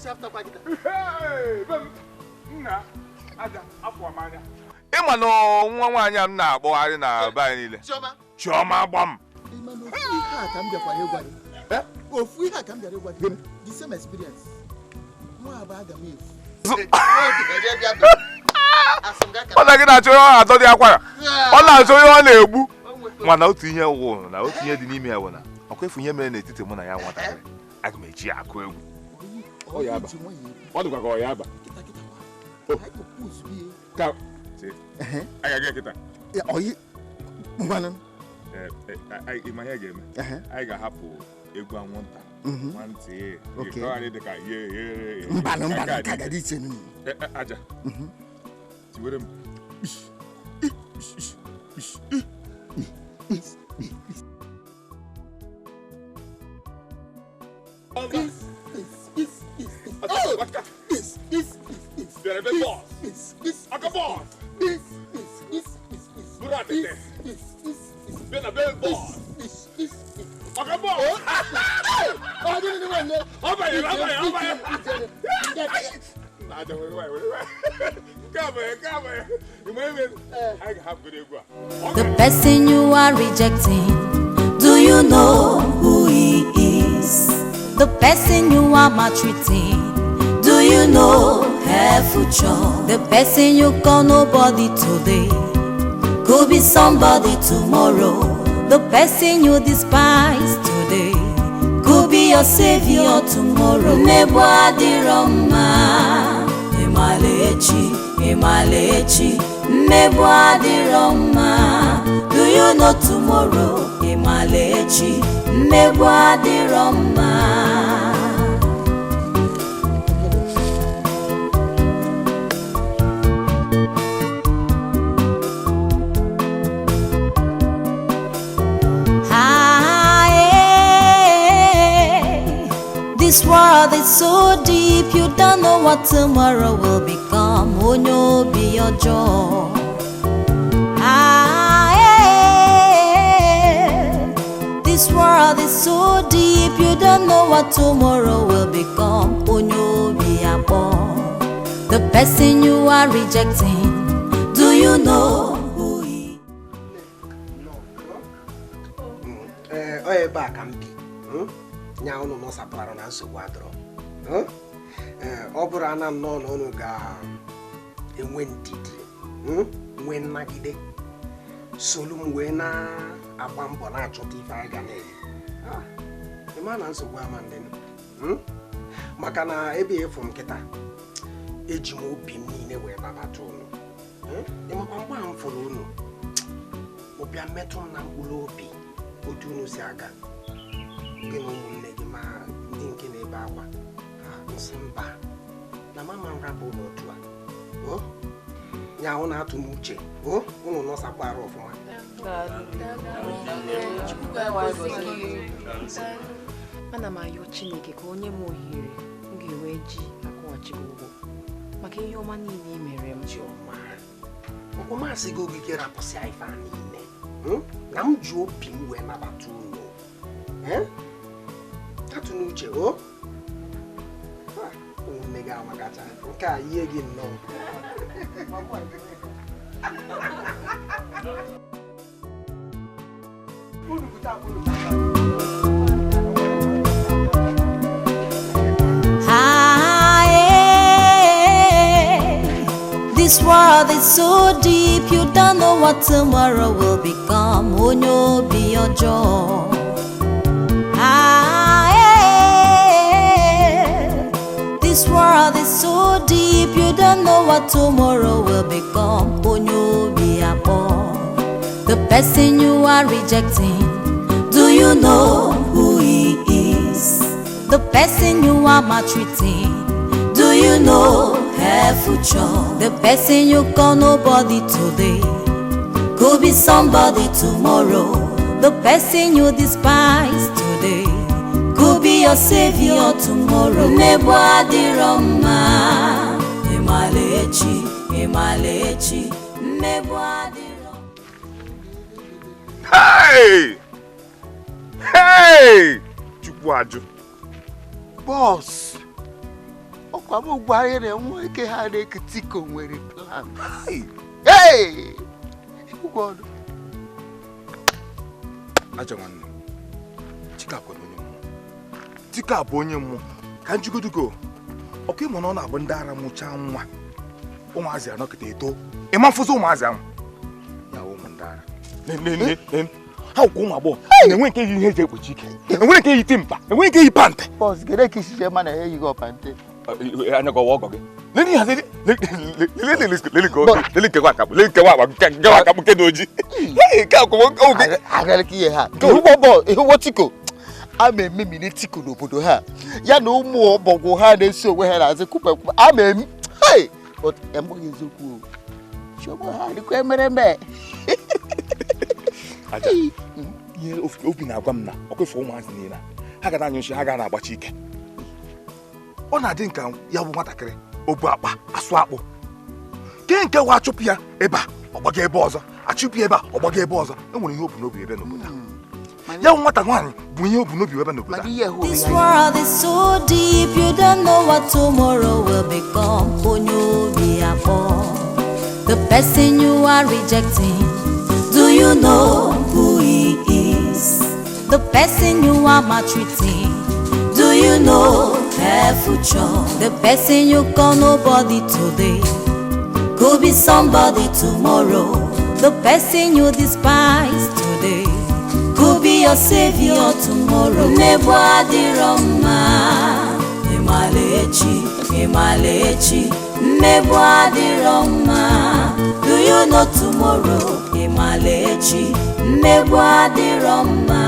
Si apụtakwa kịta. Nna aja afọ m anya. Ịma na nwa nwaanyị a m na-akpọgharị na be anyị niile. Chioma gbam. Ịma na ofu ihe a ka m bịakwara ịgwa gị. Ofu ihe a ka m bịara ịgwa gị. The same experience. Nwa abụ aga m efu. Ọ na gị na-achọ onye ọ na-atọ dị akwara. Ọ na-achọ onye ọ na-egbu. Mana otu ihe wụ na otu ihe dị n'ime ya bụ na ọkwa efu ihe mere n'etiti mụ na ya nwatakịrị. Aga m eji ya akụ egwu. Ọ ya aba. Ọ dịkwa ka ọ ya aba. Ka anyị ga-aga kịta. Ngwanụ. Ịma ihe ga-eme. Anyị ga-ahapụ egwu anwụnta. Nwantị. Ka ọ ghara ịdị ka ye ye. Mbanụ mbanụ ka ga-adị iche nụ. Aja. Tiwere m. The person you are rejecting, do you know who he is? The person you are maltreating, do you know her future? The person you call nobody today could be somebody tomorrow. The person you despise today could be your savior tomorrow. Mmegbu adịrọ mma, ịmala echi, ịmala echi. Mmegbu adịrọ mma, do you know tomorrow? Ịmala echi, mmegbu adịrọ mma. This world is so deep, you don't know what tomorrow will become. Onye obi ọjọọ. Ah, eh. This world is so deep, you don't know what tomorrow will become. Onye obi akpọ. The person you are rejecting, do you know who he is? Ọ ebe a ka m bi. Nya unu nọsapụrụ na nsogbu adọrọ. Ọ bụrụ ana nnọọ na unu ga-enwe ndidi, nwee nnagide, solu m wee na-agba mbọ na-achọta ife anyị ga na-eri. Ịma na nsogbu ama ndị maka na ebe efu m kịta eji m obi m niile wee nabata unu. Ịmakwa mgbe a m fụrụ unu, ụbịa mmetụ m na mkpụrụ obi otu unu si aga. Gị na ụmụnne gị ma ndị nke na-ebe akwa nsị mba na mama m rapụ n'otu a nya ahụ na-atụ m uche ụnụ nọsakwara ọfụma. Ana m ayọ Chineke ka onye m ohere m ga-enwe ji akwụghachi gị ụgwọ maka ihe ọma niile i mere m. Chioma, ọkwa masị gị ogige rapụsịa ife a niile na m ji obi m wee nabata unu. Atụ n'uche o ụmụnne gị amakacha nke a yie gị nnọọ. This world is so deep, you don't know what tomorrow will become. Onye obi ọjọọ. Ah, eh. This world is so deep, you don't know what tomorrow will become. Onye obi akpọ. The person you are rejecting, do you know who he is? The person you are maltreating, do you know her future? The person you call nobody today could be somebody tomorrow. The person you despise today could be your savior tomorrow. Mmegbu adịrọ mma, ịmala echi, ịmala echi. Mmegbu adịrọ. Hey! Hey! Chukwu ajụ. Boss! Ọkwa m gwara na nwoke ha na-eke Tiko nwere plan. Hey! Ụgwọ. Aja nwanne. Chika bụ onye mmụọ. Chika bụ onye mmụọ. Ka njugodugo. Ọkwa ịmụ na ọ na-abụ ndị ara mụchaa nwa. Ụmụazị anọkịta eto. Ịma mfụzi ụmụazị ahụ. Ya ụmụ ndị ara. Ne. Ha ụkwụ ụmụ agbọghọ. Na-enwe nke yi ihe eji ekpuchi ike. Enwe nke yi timpa. Enwe nke yi pantị. Bọs, gere ka isi ma na ya eyighị ọpantị. Anya gọwa ọgọ gị. Lele hazi lele lele go lele nke wa akapụ lele nke wa nke wa akapụ nke n'oji. Nke akwụkwọ oge. Agara ka ihe ha. Ịhụgwọ bọọlụ, ịhụgwọ Tiko. A ma ememine Tiko n'obodo ha. Ya na ụmụ ọbọgwụ ha na-esi onwe ha n'azụ kwupe. A ma emi. Hey! But emgbaghị eziokwu o. Chioma ha dịkwa emereme. Aja. Ihe obi na-agwa m na ọkwefu ụmụazị niile ha ga na-anyụ nshi ha ga na-agbachi ike. Ọ na-adị nka ya bụ nwatakịrị obu akpa asụ akpụ ke nke wa achụpụ ya ebe a ọgbaga ebe ọzọ achụpụ ya ebe a ọgbaga ebe ọzọ e nwere ihe obu n'obi ebe n'obodo a ya bụ nwata nwaanyị bụ ihe obu n'obi ebe n'obodo a. This world is so deep, you don't know what tomorrow will become. Onye obi akpọ. The person you are rejecting, do you know who he is? The person you are maltreating, do you know her future? The person you call nobody today could be somebody tomorrow. The person you despise today could be your savior tomorrow. Mmegbu adịrọ mma, ịmalechi, ịmalechi. Mmegbu adịrọ mma, do you know tomorrow? Ịmalechi, mmegbu adịrọ mma.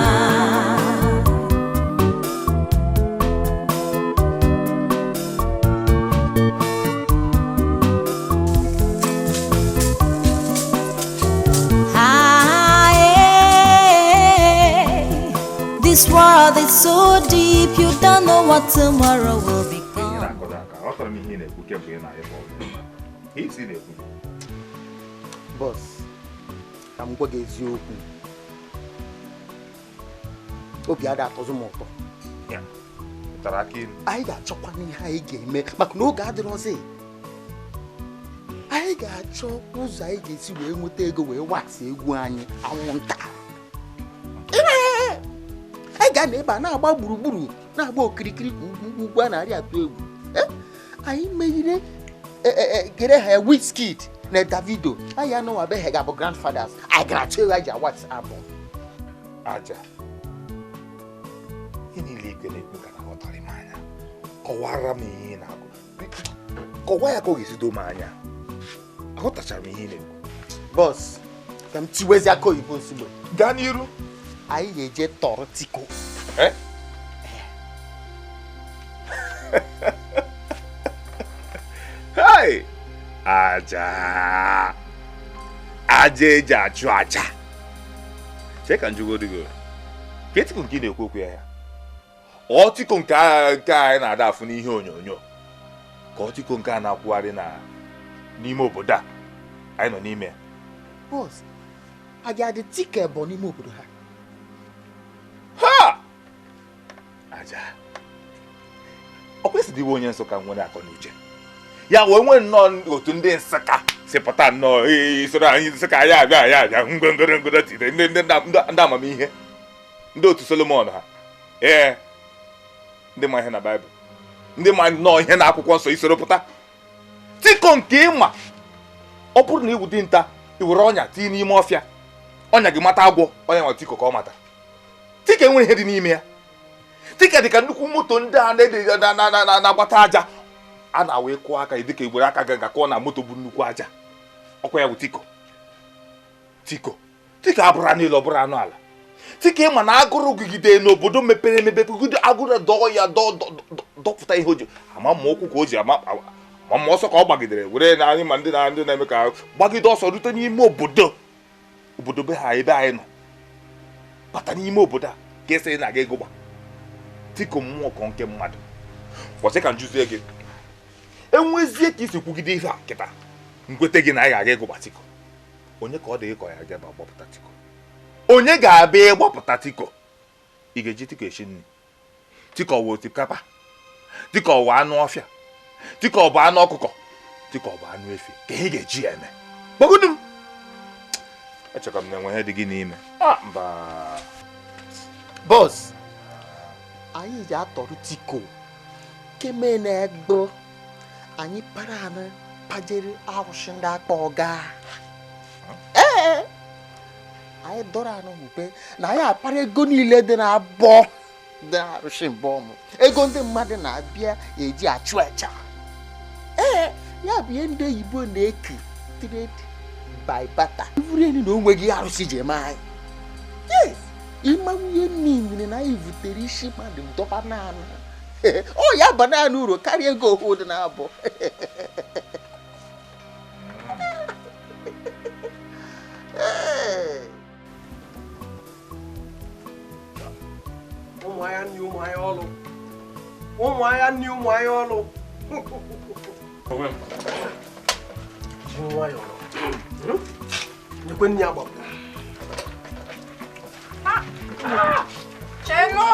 This world is so deep, you don't know what tomorrow will become. Boss, I'm going to eziokwu. Obi ada atọzụ m ụtọ. Anyị ga-achọkwa n'ihe anyị ga-eme maka na oge adịrọzi. Anyị ga-achọ ụzọ anyị ga-esi wee nweta ego wee wax egwu anyị anwụnta. Anyị ga na ebe a na-agba gburugburu na-agba okirikiri ka ugwu ugwu a na-arị atụ egwu. Anyị megide gere ha Wizkid na Davido. Anyị anọwabeghị ga-abụ grandfathers. Anyị gara achọ ego anyị ji awat abụ. Aja. Ihe niile igwe na-ekwu ka na-aghọtara m anya. Kọwara m ihe ị na-agụ. Kọwaa ya ka ọ ga-esi doo m anya. Aghọtachara m ihe ị na-ekwu. Bọs, ka m tiwezi aka oyibo nsogbu. Gaa n'iru. Anyị ga-eje tọrọ Tiko. Hey! Aja! Aja eji achụ aja. Chee ka njugodu gị. Ka Tiko nke ị na-ekwu okwu ya. Ọ Tiko nke anyị na-ada afụ n'ihe onyonyo. Ka ọ Tiko nke a na-akwụgharị na n'ime obodo a anyị nọ n'ime. Bọs, a ga-adị Tiko ebo n'ime obodo ha. Ha! Aja. Ọ kwesịrị iwe onye Nsụka nwere akọ na uche. Ya wee nwee nnọọ otu ndị Nsụka si pụta nnọọ soro anyị Nsụka anyị abịa anyị abịa ngwongoro ngoro tire ndị amamihe ndị otu Solomon ha. Ee, ndị ma ihe na Baịbụl, ndị ma nnọọ ihe na akwụkwọ nsọ isoro pụta. Tiko nke ịma ọ bụrụ na iwu dinta i were ọnya tinye n'ime ọfịa ọnya gị mata agwọ ọnya nwa Tiko ka ọ mata. Tiko enwere ihe dị n'ime ya. Tiko dị ka nnukwu moto ndị a na-agbata aja a na-awa kụọ aka dịka igbere aka ga kụọ na moto bụ nnukwu aja. Ọkwa ya bụ Tiko. Tiko Tiko abụrụ anụ elu ọ bụrụ anụ ala. Tiko ịma na agụrụ gụgide n'obodo mepere emepe gụgide agụrụ dọọ ya dọpụta ihe o ji ama ma ụkwụ ka o ji ama ma ọsọ ka ọ gbagidere were na anyị ma ndị na ndị na-eme ka gbagide ọsọ rute n'ime obodo obodo be ha ebe anyị nọ bata n'ime obodo a ka esi na-aga ego gba. Tiko mmụọ kọ nke mmadụ. Kwọsị ka njuzie gị enwezie ka isi kwugide ihe a kịta nkwete gị na anyị ga-aga ịgụgba Tiko. Onye ka ọ dị ịkọ ya ga gbapụta Tiko? Onye ga-abịa ịgbapụta Tiko? Ị ga-eji Tiko esi nri? Tiko ọwụ osikapa? Tiko ọwụ anụ ọfịa? Dịka ọ bụ anụ ọkụkọ, dịka ọ bụ anụ efi, ka ihe ga-eji ya eme. Gbagodu m. Echekwa m na enwe ihe dị gị n'ime. Mba. Boss, anyị ji atọrọ Tiko keme na-egbo anyị para anụ pajere arụsị ndị akpa ọga. Ee, anyị dọrọ anụ ube na anyị apara ego niile dị na-abọ dị arụsị mbọ ọmụ ego ndị mmadụ na-abịa eji achụ aja. Ee, ya bụ ihe ndị oyibo na-eke trade by barter. Iburu elu na onwe gị arụsị ji eme anyị. Yes, ịma nwunye mmiri na anyị vutere isi mmadụ dọba naanị. Ọ ya ba naanị uru karịa ego ohu dị na-abụ. Ụmụahịa nni ụmụahịa ọlụ. Ụmụahịa nni ụmụahịa ọlụ. Nwayọọ. Nyekwe nni agbapụ. Chenu!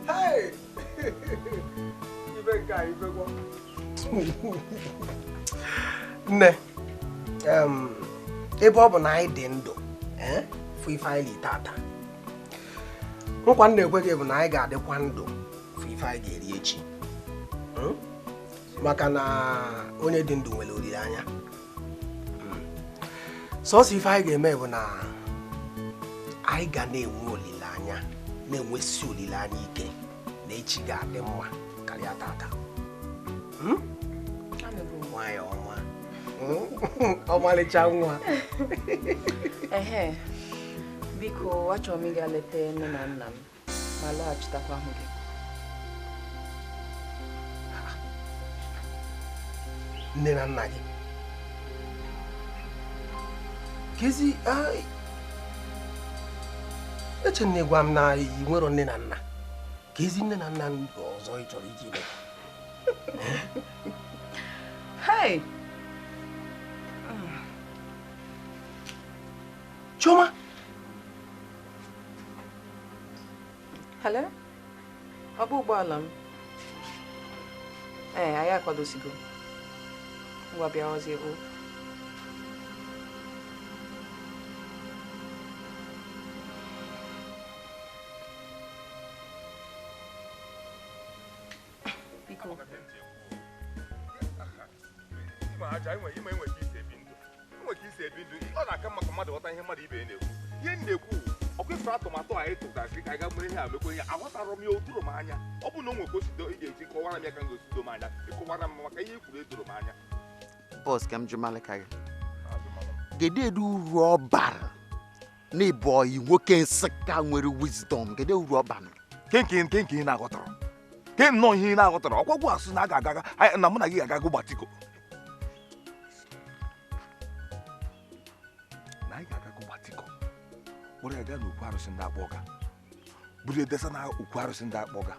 Hey! Ibe nke a ibe gwa. Nne, ebe ọ bụ na anyị dị ndụ, fụ ife anyị li tata. Nkwa m na-ekwe gị bụ na anyị ga-adịkwa ndụ fụ ife anyị ga-eri echi. Maka na onye dị ndụ nwere olileanya. Sọsọ ife anyị ga-eme bụ na anyị ga na-enwe olileanya, na-enwesi olileanya ike na echi ga-adị mma karịa tata. Nwayọọ ọma. Ọmalịcha nwa. Ehe. Biko, achọrọ m ịga leta nne na nna m ma lọghachitakwa hụ gị. Nne na nna gị? Kezi, eche nne gwa m na ị nwero nne na nna. Kezi nne na nna ọzọ ị chọrọ iji leta? Hey! Chioma! Hello? Ọ bụ ụgbọala m. Ee, anyị akwadosigo. Ngwa bịawazie o. Biko. Ọ na-aka maka mmadụ ghọta ihe mmadụ ibe ya na-ekwu. Ihe m na-ekwu ọkwa ifuru atụmatụ anyị tụgasị ka anyị gaa mere ihe a mekwa ihe aghọtara m ya o doro m anya. Ọ bụ na o nwere ka o si ị ga-eji kọwara m ya ka m ga-esi do m anya ịkọwara m maka ihe i kwuru edoro m anya. Bọs, ka m jụmalịka gị. Kedu edu uru ọ bara na ịbụ ọyị nwoke Nsụka nwere wisdom? Kedu uru ọ bara? Kenke nke ị na-aghọtara. Ke nnọọ ihe ị na-aghọtara. Ọkwa gwa asụ na a ga-agaga na mụ na gị ga-agago gbatiko. Na anyị ga-agago gbatiko. Kpọrọ ya gaa n'okwu arụsị ndị akpọ ọga. Buru edesa na okwu arụsị ndị akpọ ọga.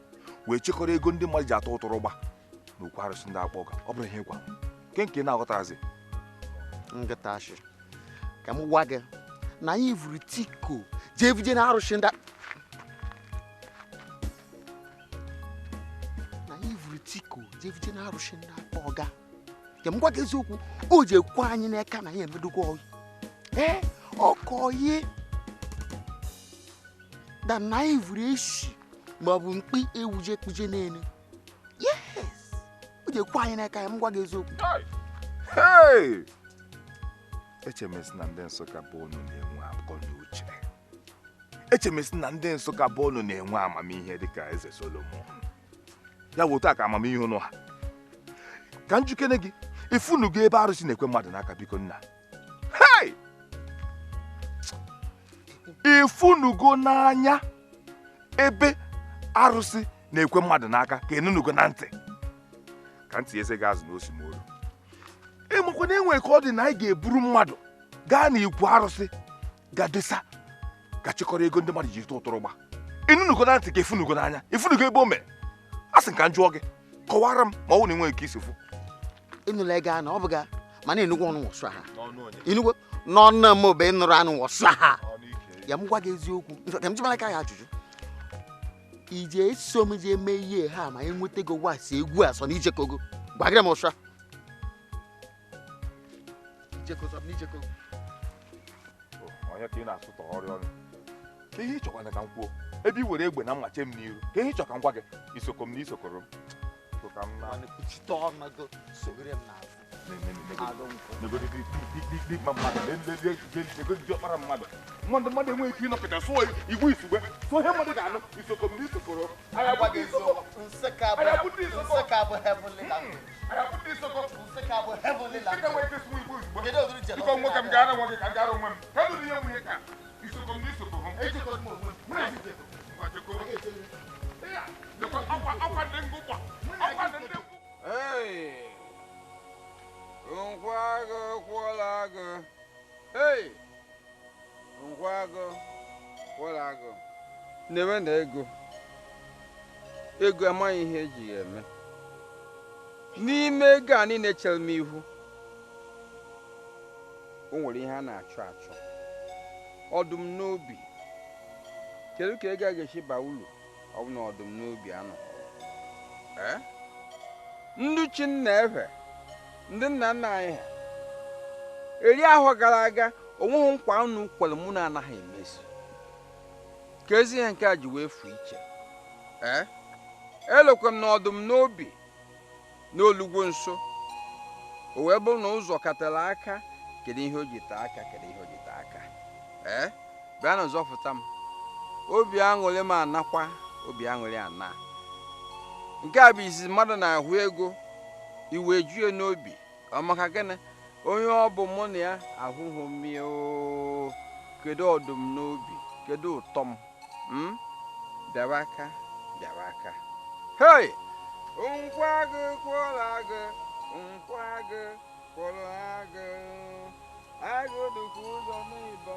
Wee chekọrọ ego ndị mmadụ ji atụ ụtụrụ gba n'okwu arụsị ndị akpọ ọga. Ọ bụrụ ihe gwa m. Ke nke ị na-aghọtarazi. Nkịta ashị. Ka m gwa gị na anyị vuru Tiko jee vuje na arụsị ndị na anyị vuru Tiko jee vuje na arụsị ndị akpọ ọga. Ka m gwa gị eziokwu, o ji ekwe anyị n'aka na anyị emedokwa ọyị. Ee, ọkọ ye da na anyị vuru eshi maọbụ mkpi ewuje kpuje n'elu. Yes! O ji ekwe anyị n'aka ya, m gwa gị eziokwu. Hey! Echemesi na ndị Nsụka bụ unu na-enwe akọ na uche. Echemesi na ndị Nsụka bụ unu na-enwe amamihe dịka eze Solomon. Ya bụ otu a ka amamihe unu ha. Ka njikere gị, ifunugo ebe arụsị na-ekwe mmadụ n'aka biko nna. Hey! Ifunugo n'anya ebe arụsị na-ekwe mmadụ n'aka ka enunugo na ntị. Ka ntị eze gị azụ na osimiri. Ịmakwa na enwe ka ọ dị na anyị ga-eburu mmadụ gaa n'ikwu arụsị ga desa ga chịkọrọ ego ndị mmadụ ji tụ ụtụrụ gba. Ịnụnugo na ntị ka ifunugo n'anya, ifunugo ebe o mere. A sị ka m jụọ gị, kọwara m ma ọ bụ na enweghị ka isi fụ. Ịnụla ego anụ ọ bụga mana enugwu ọnụ wọsụ ha. Enugwu n'ọnụ m bụ ịnụrụ anụ wọsụ ha. Ya m gwa gị eziokwu. Ka m jụmara ka ya ajụjụ. Ije eso m je mee ihe ha ma enweta go wasi egwu asọ na ijekogo. Gwagịrị m ọsụ. Ijeko sọ na ijeko. Onye ka ị na-asụtọ ọrịa ọnụ. Ka ihe ịchọkwana ka m kwuo. Ebe i were egbe na mma che m n'iru. Ka ihe ịchọ ka m gwa gị. Isoko m na isokoro m. Ka m na-ekwuchite ọnụ gị soghere m n'azụ. Mmadụ enweghị ike ịnọkọta sụọ igwe isugbe sụọ ihe mmadụ ga-anụ isoko m na isokoro. Biko nwoke m gara onwe gị ka m gara onwe m ka nụrụ ihe nwunye ka isoko m na isokoro m. Hey! Nkwago kwọlago. Hey! Nkwago kwọlago. Nebe na ego. Ego amaghị ihe eji ya eme. N'ime ego a niile chere m ihu. O nwere ihe a na-achọ achọ. Ọdụm n'obi. Kedu ka ego a ga-esi baa uru? Ọ bụ na ọdụm n'obi anọ. Ndị chi na-efe ndị nna nna anyị ha eri ahụ gara aga onweghị nkwa unu kwere mụ na anaghị emezu ka ezi ihe nke a ji wee fuo iche. Elokwe m na ọdụm n'obi n'olugbo nso o wee bụrụ na ụzọ katara aka. Kedu ihe o ji taa aka? Kedu ihe o ji taa aka? Bịa na zọpụta m. Obi aṅụrị m anakwa obi aṅụrị ana. Nke a bụ izizi mmadụ na-ahụ ego iwe jue n'obi. Ọ maka gịnị? Onye ọ bụ mụ na ya ahụhụ m ya. Kedu ọdụm n'obi? Kedu ụtọ m? Bịawa aka, bịawa aka. Hei! Nkwa gị kwọrọ agụ, nkwa gị kwọrọ agụ, agụ dịkwa ụzọ n'ịbọ.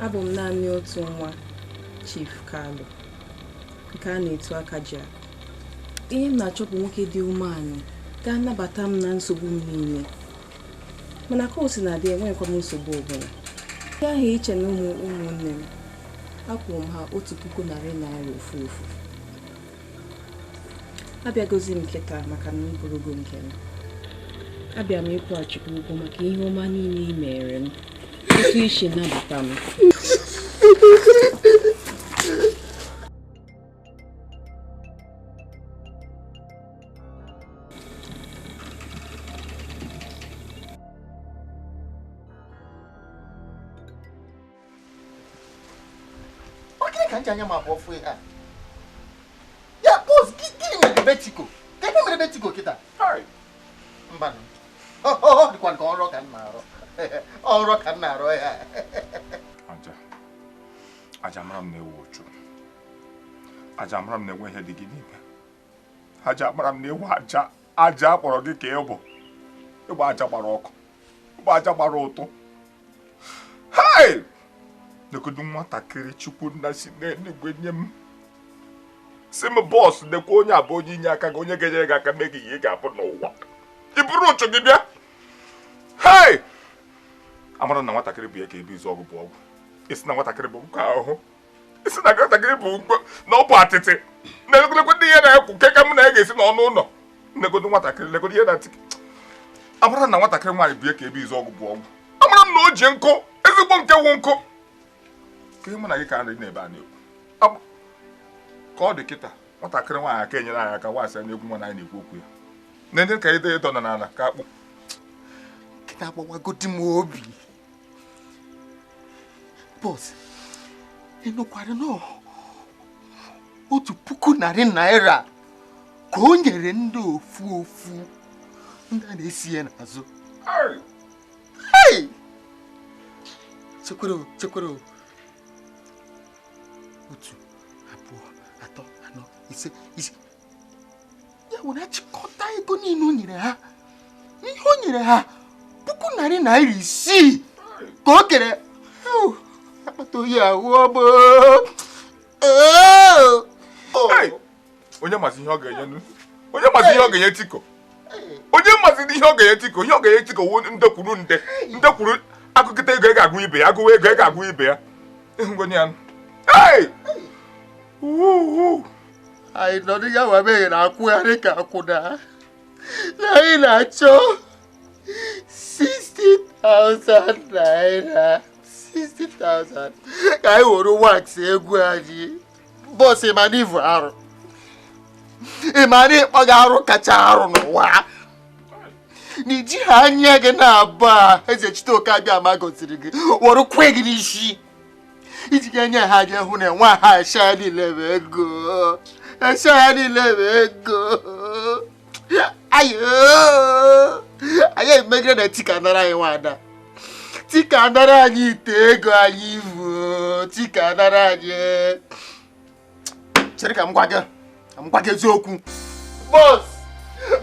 Abụ m naanị otu nwa Chief Kalu nke a na-etu aka ji akụ. Ihe m na-achọ bụ nwoke dị umeala ga-anabata m na nsogbu m niile. Mana ka o si na-adị, enweghịkwa m nsogbu ọbụla. Ihe ahụ iche na ụmụnne m, akwụrụ m ha ₦1,000 ofu ofu. Abịagozi m nkịta maka na m bụrụgo nke m. Abịa m ịkwụghachikwa ụgwọ maka ihe ọma niile ị mere m. Otu isi nabata m. Ọ gịnị ka m ji anya m abụọ fụ ihe a? Ya bọs gị Betiko ka ihe mere Betiko kịta mbanụ ọ dịkwa nke ọrụ ka m na-arụ ọrụ ka m na-arụ ya. Aja mara m na-ewu ụchụ. Aja mara m na-enwe ihe dị gị n'ime. Aja mara m na-ewu aja aja akpọrọ gị ka ị bụ. Ịgba aja gbara ọkụ. Ịgba aja gbara ụtụ. Hei! Negodu nwatakịrị Chukwu nna si n'eluigwe nye m. Si m bọs nekwa onye abụ onye inye aka gị onye ga-enyere gị aka mee gị ihe ị ga-abụ n'ụwa. Ị bụrụ ụchụ gị bịa. Hei! Amara na nwatakịrị bụ ya ka ebe izu ọgụ bụ ọgwụ. Isi na nwatakịrị bụ nke ahụhụ. Isi na nwatakịrị bụ mkpo na ọ bụ atịtị. Na-elekwa ndị ihe na-ekwu nke ka m na ya ga-esi n'ọnụ ụlọ. Nnegodo nwatakịrị legodo ihe na-atị. Amara na nwatakịrị nwaanyị bụ ya ka ebe izu ọgụ bụ ọgwụ. Amara m na o ji nkụ ezigbo nke wụ nkụ. Ka ihe mụ na gị ka nri na-ebe a na-ekwu. Ka ọ dị kịta nwatakịrị nwaanyị aka enyere anyị aka wasị na egwu nwa na anyị na-ekwu okwu ya. Na ndị ka ịdọ ịdọ na n'ala ka akpụ. Nkịta agbawagodi m obi. Bọs, ị nụkwara nọ 1,000 naira ka o nyere ndị ofu ofu ndị a na-esi ya n'azụ. Hey! Chekwere chekwere 1 2 3 4 5 6. Ya were achịkọta ego niile o nyere ha. Ihe o nyere ha 1,600 naira ka o kere. Akpata oyi ahụ ọ bụ. Onye mazi ihe ọ ga-enye onye mazi ihe ọ ga-enye Tiko. Onye mazi ihe ọ ga-enye Tiko, ihe ọ ga-enye Tiko wụ ndekwuru nde ndekwuru akụkịta ego ị ga-agụ ibe ya, agụwa ego ị ga-agụ ibe ya. Ịhụgo ya. Hey! Anyị nọdụ ya wabeghị na akwụgharị ka akwụna. Na anyị na-achọ 60,000 naira. 60,000 ka anyị were wax egwu anyị. Bọs ịmana ivu arụ. Ịmana ịkpọga arụ kacha arụ n'ụwa. Na iji ha anya gị na-abụ a eze Chiteoke Abịama gosiri gị were kwe gị n'isi. Iji ga-enye ha anya hụ na nwa ha esha niile bụ ego. Esha ya niile bụ ego. Ayo! Anyị emegide na Tika nara anyị nwada. Tika nara anyị ite ego anyị ivu. Tika nara anyị. Chere ka m gwa gị, ka m gwa gị eziokwu. Bọs,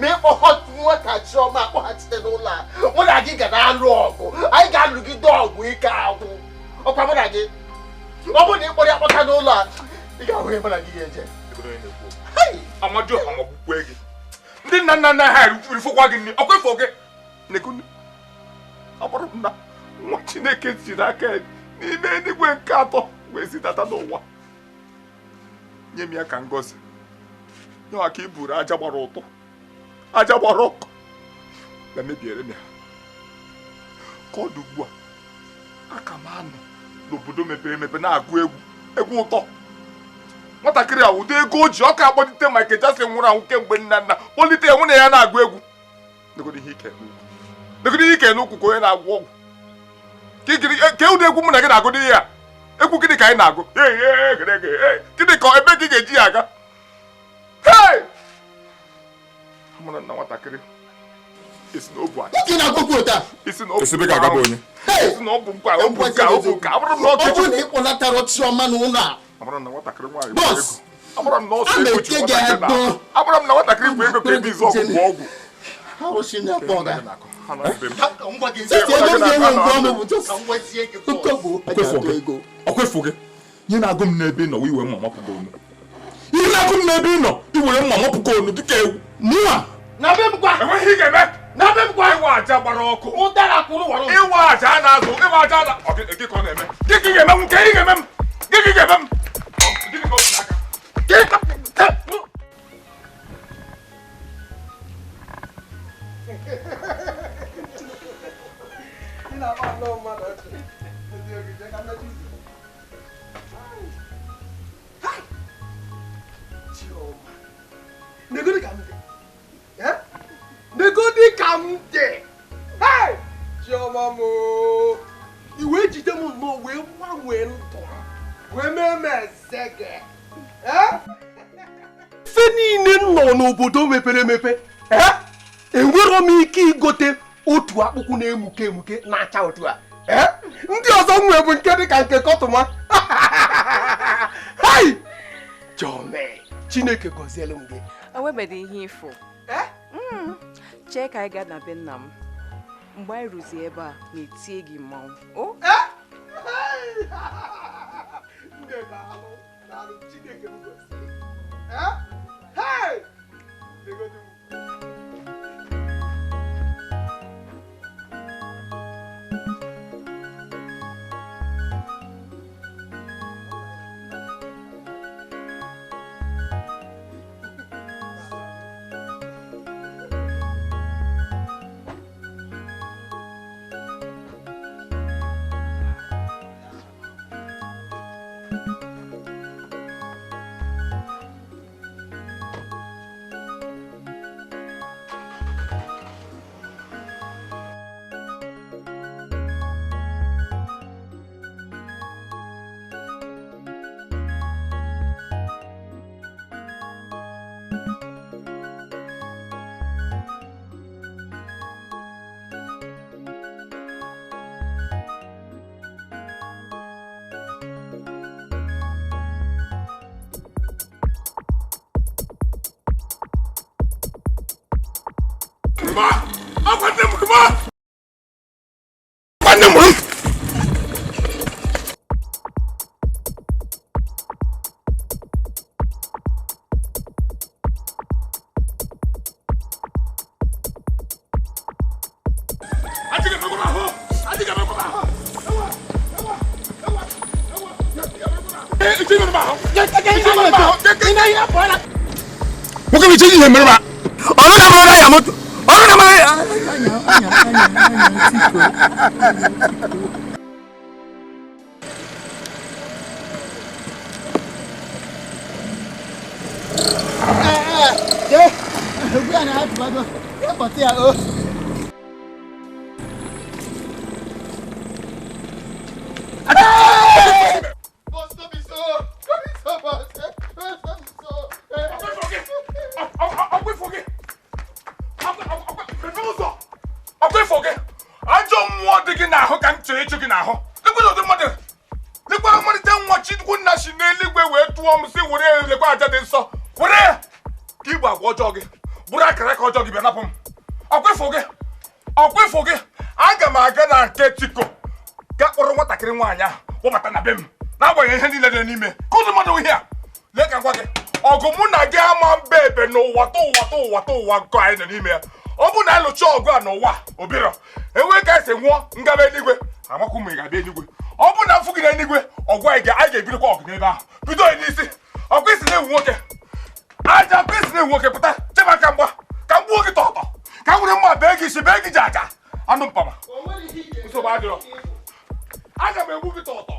ma ịkpọghọ nwata Chiọma akpọghachite n'ụlọ a, mụ na gị ga na-alụ ọgụ. Anyị ga-alụgide ọgụ ike agwụ. Ọkwa mụ na gị. Ọ bụrụ na ị kpọrọ ya akpọta n'ụlọ a, ị ga-ahụ ihe mụ na gị ga-eje. Amadioha magbukwe gị. Ndị nna nna nna ha erifokwa gị nri, ọkwa ifo gị. Ọ bụrụ na nwa Chineke si n'aka ya n'ime eluigwe nke atọ wee zidata n'ụwa. Nye m ya ka ngọzi. Nye aka iburu aja gbara ụtọ. Aja gbara ọkụ. Na mebiere m ya. Ka ọ dị ugbu a, aka m anọ n'obodo mepere emepe na-agụ egwu egwu ụtọ. Nwatakịrị a ụdị ego o ji ọka akpọlite Michael Jackson nwụrụ anwụ kemgbe nna nna kpọlite ya nwunye ya na-agụ egwu. Negodu ihe ike n'ukwu ka onye na-agwọ ọgwụ. Ke ụdị egwu mụ na gị na-agụ n'ihe a? Egwu gịnị ka anyị na-agụ? Gịnị ka ebe gị ga-eji ya aga? Hey! Amụrụ na nwatakịrị isi na obu aja. Isi na obu nke a, obu nke a, obu nke a. Amụrụ na ọ bụrụ na ị kpọlatara Chiọma n'ụlọ a. Amụrụ na nwatakịrị nwaanyị bụ ego. Amụrụ m na ọsọ ego ji nwatakịrị na. Amụrụ m na nwatakịrị bụ ego ka ebe izu ọgwụ bụ ọgwụ. Ọkwefu gị. Ihe na-agụ m n'ebe ị nọ iwe mma mapụgo onu. Ihe na-agụ m n'ebe ị nọ iwere mma mapụgo onu dịka ewu. Mụnwa na be m gwa. Enweghị ihe ị ga-eme. Na be m gwa. Ịwa aja gbara ọkụ. Ụdara kwụrụ wara. Ịwa aja a na-azụ. Ịwa aja a na. Gị ka ọ na-eme. Gị ka ị ga-eme m. Ka ị ga-eme m. Gị ka ị ga-eme m. Gịnị ka ọ dị n'aka? Negodi ka m dị. Hey! Chiọma m o. I wee jide m nnọọ wee gbanwee ndụ m wee mee m eze gị. Ife niile m nọ nọ n'obodo mepere emepe. Enwero m ike igote otu akpụkwụ na-emuke emuke na-acha otu a. Ndị ọzọ nwe bụ nke dị ka nke kọtụma. Hai! Chome, Chineke gọzielu m gị. Enwebeghị ihe ifo. Chee ka anyị gaa na be nna m. Mgbe anyị ruzie ebe a na-etie gị mmanwụ. O? Nne daalụ, daalụ, Chineke m gọzie. Hey! Legodu m. Ụwa nke anyị nọ n'ime ya ọ bụ na alụcha ọgụ a n'ụwa obiro enwe ka esi nwụọ ngaba eluigwe amakwu m ị ga-abịa eluigwe ọ bụ na mfụ gị n'eluigwe ọgụ anyị ga-ebidokwa ọgụ n'ebe ahụ bido ya n'isi ọkụ isi na-ewu nwoke aja ọkụ isi na-ewu nwoke pụta chebe aka mgba ka m gbuo gị tọtọ ka m were mma bee gị isi bee gị ji aja anụ mpama nsogbu adịrọ aga m egbu gị tọtọ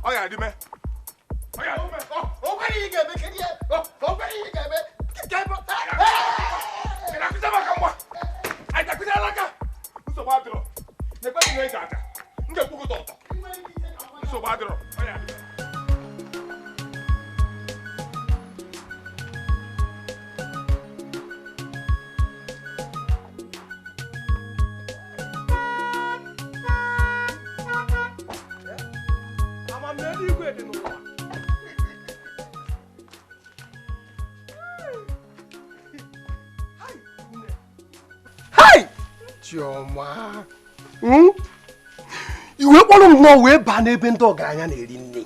ọ ga-adị mee ọ ga-adị mee o nwere ihe ga-eme kedu ihe o nwere ihe ga-eme. Chioma, iwe kpọrọ m nnọọ wee baa n'ebe ndị ọgaranya na-eri nne.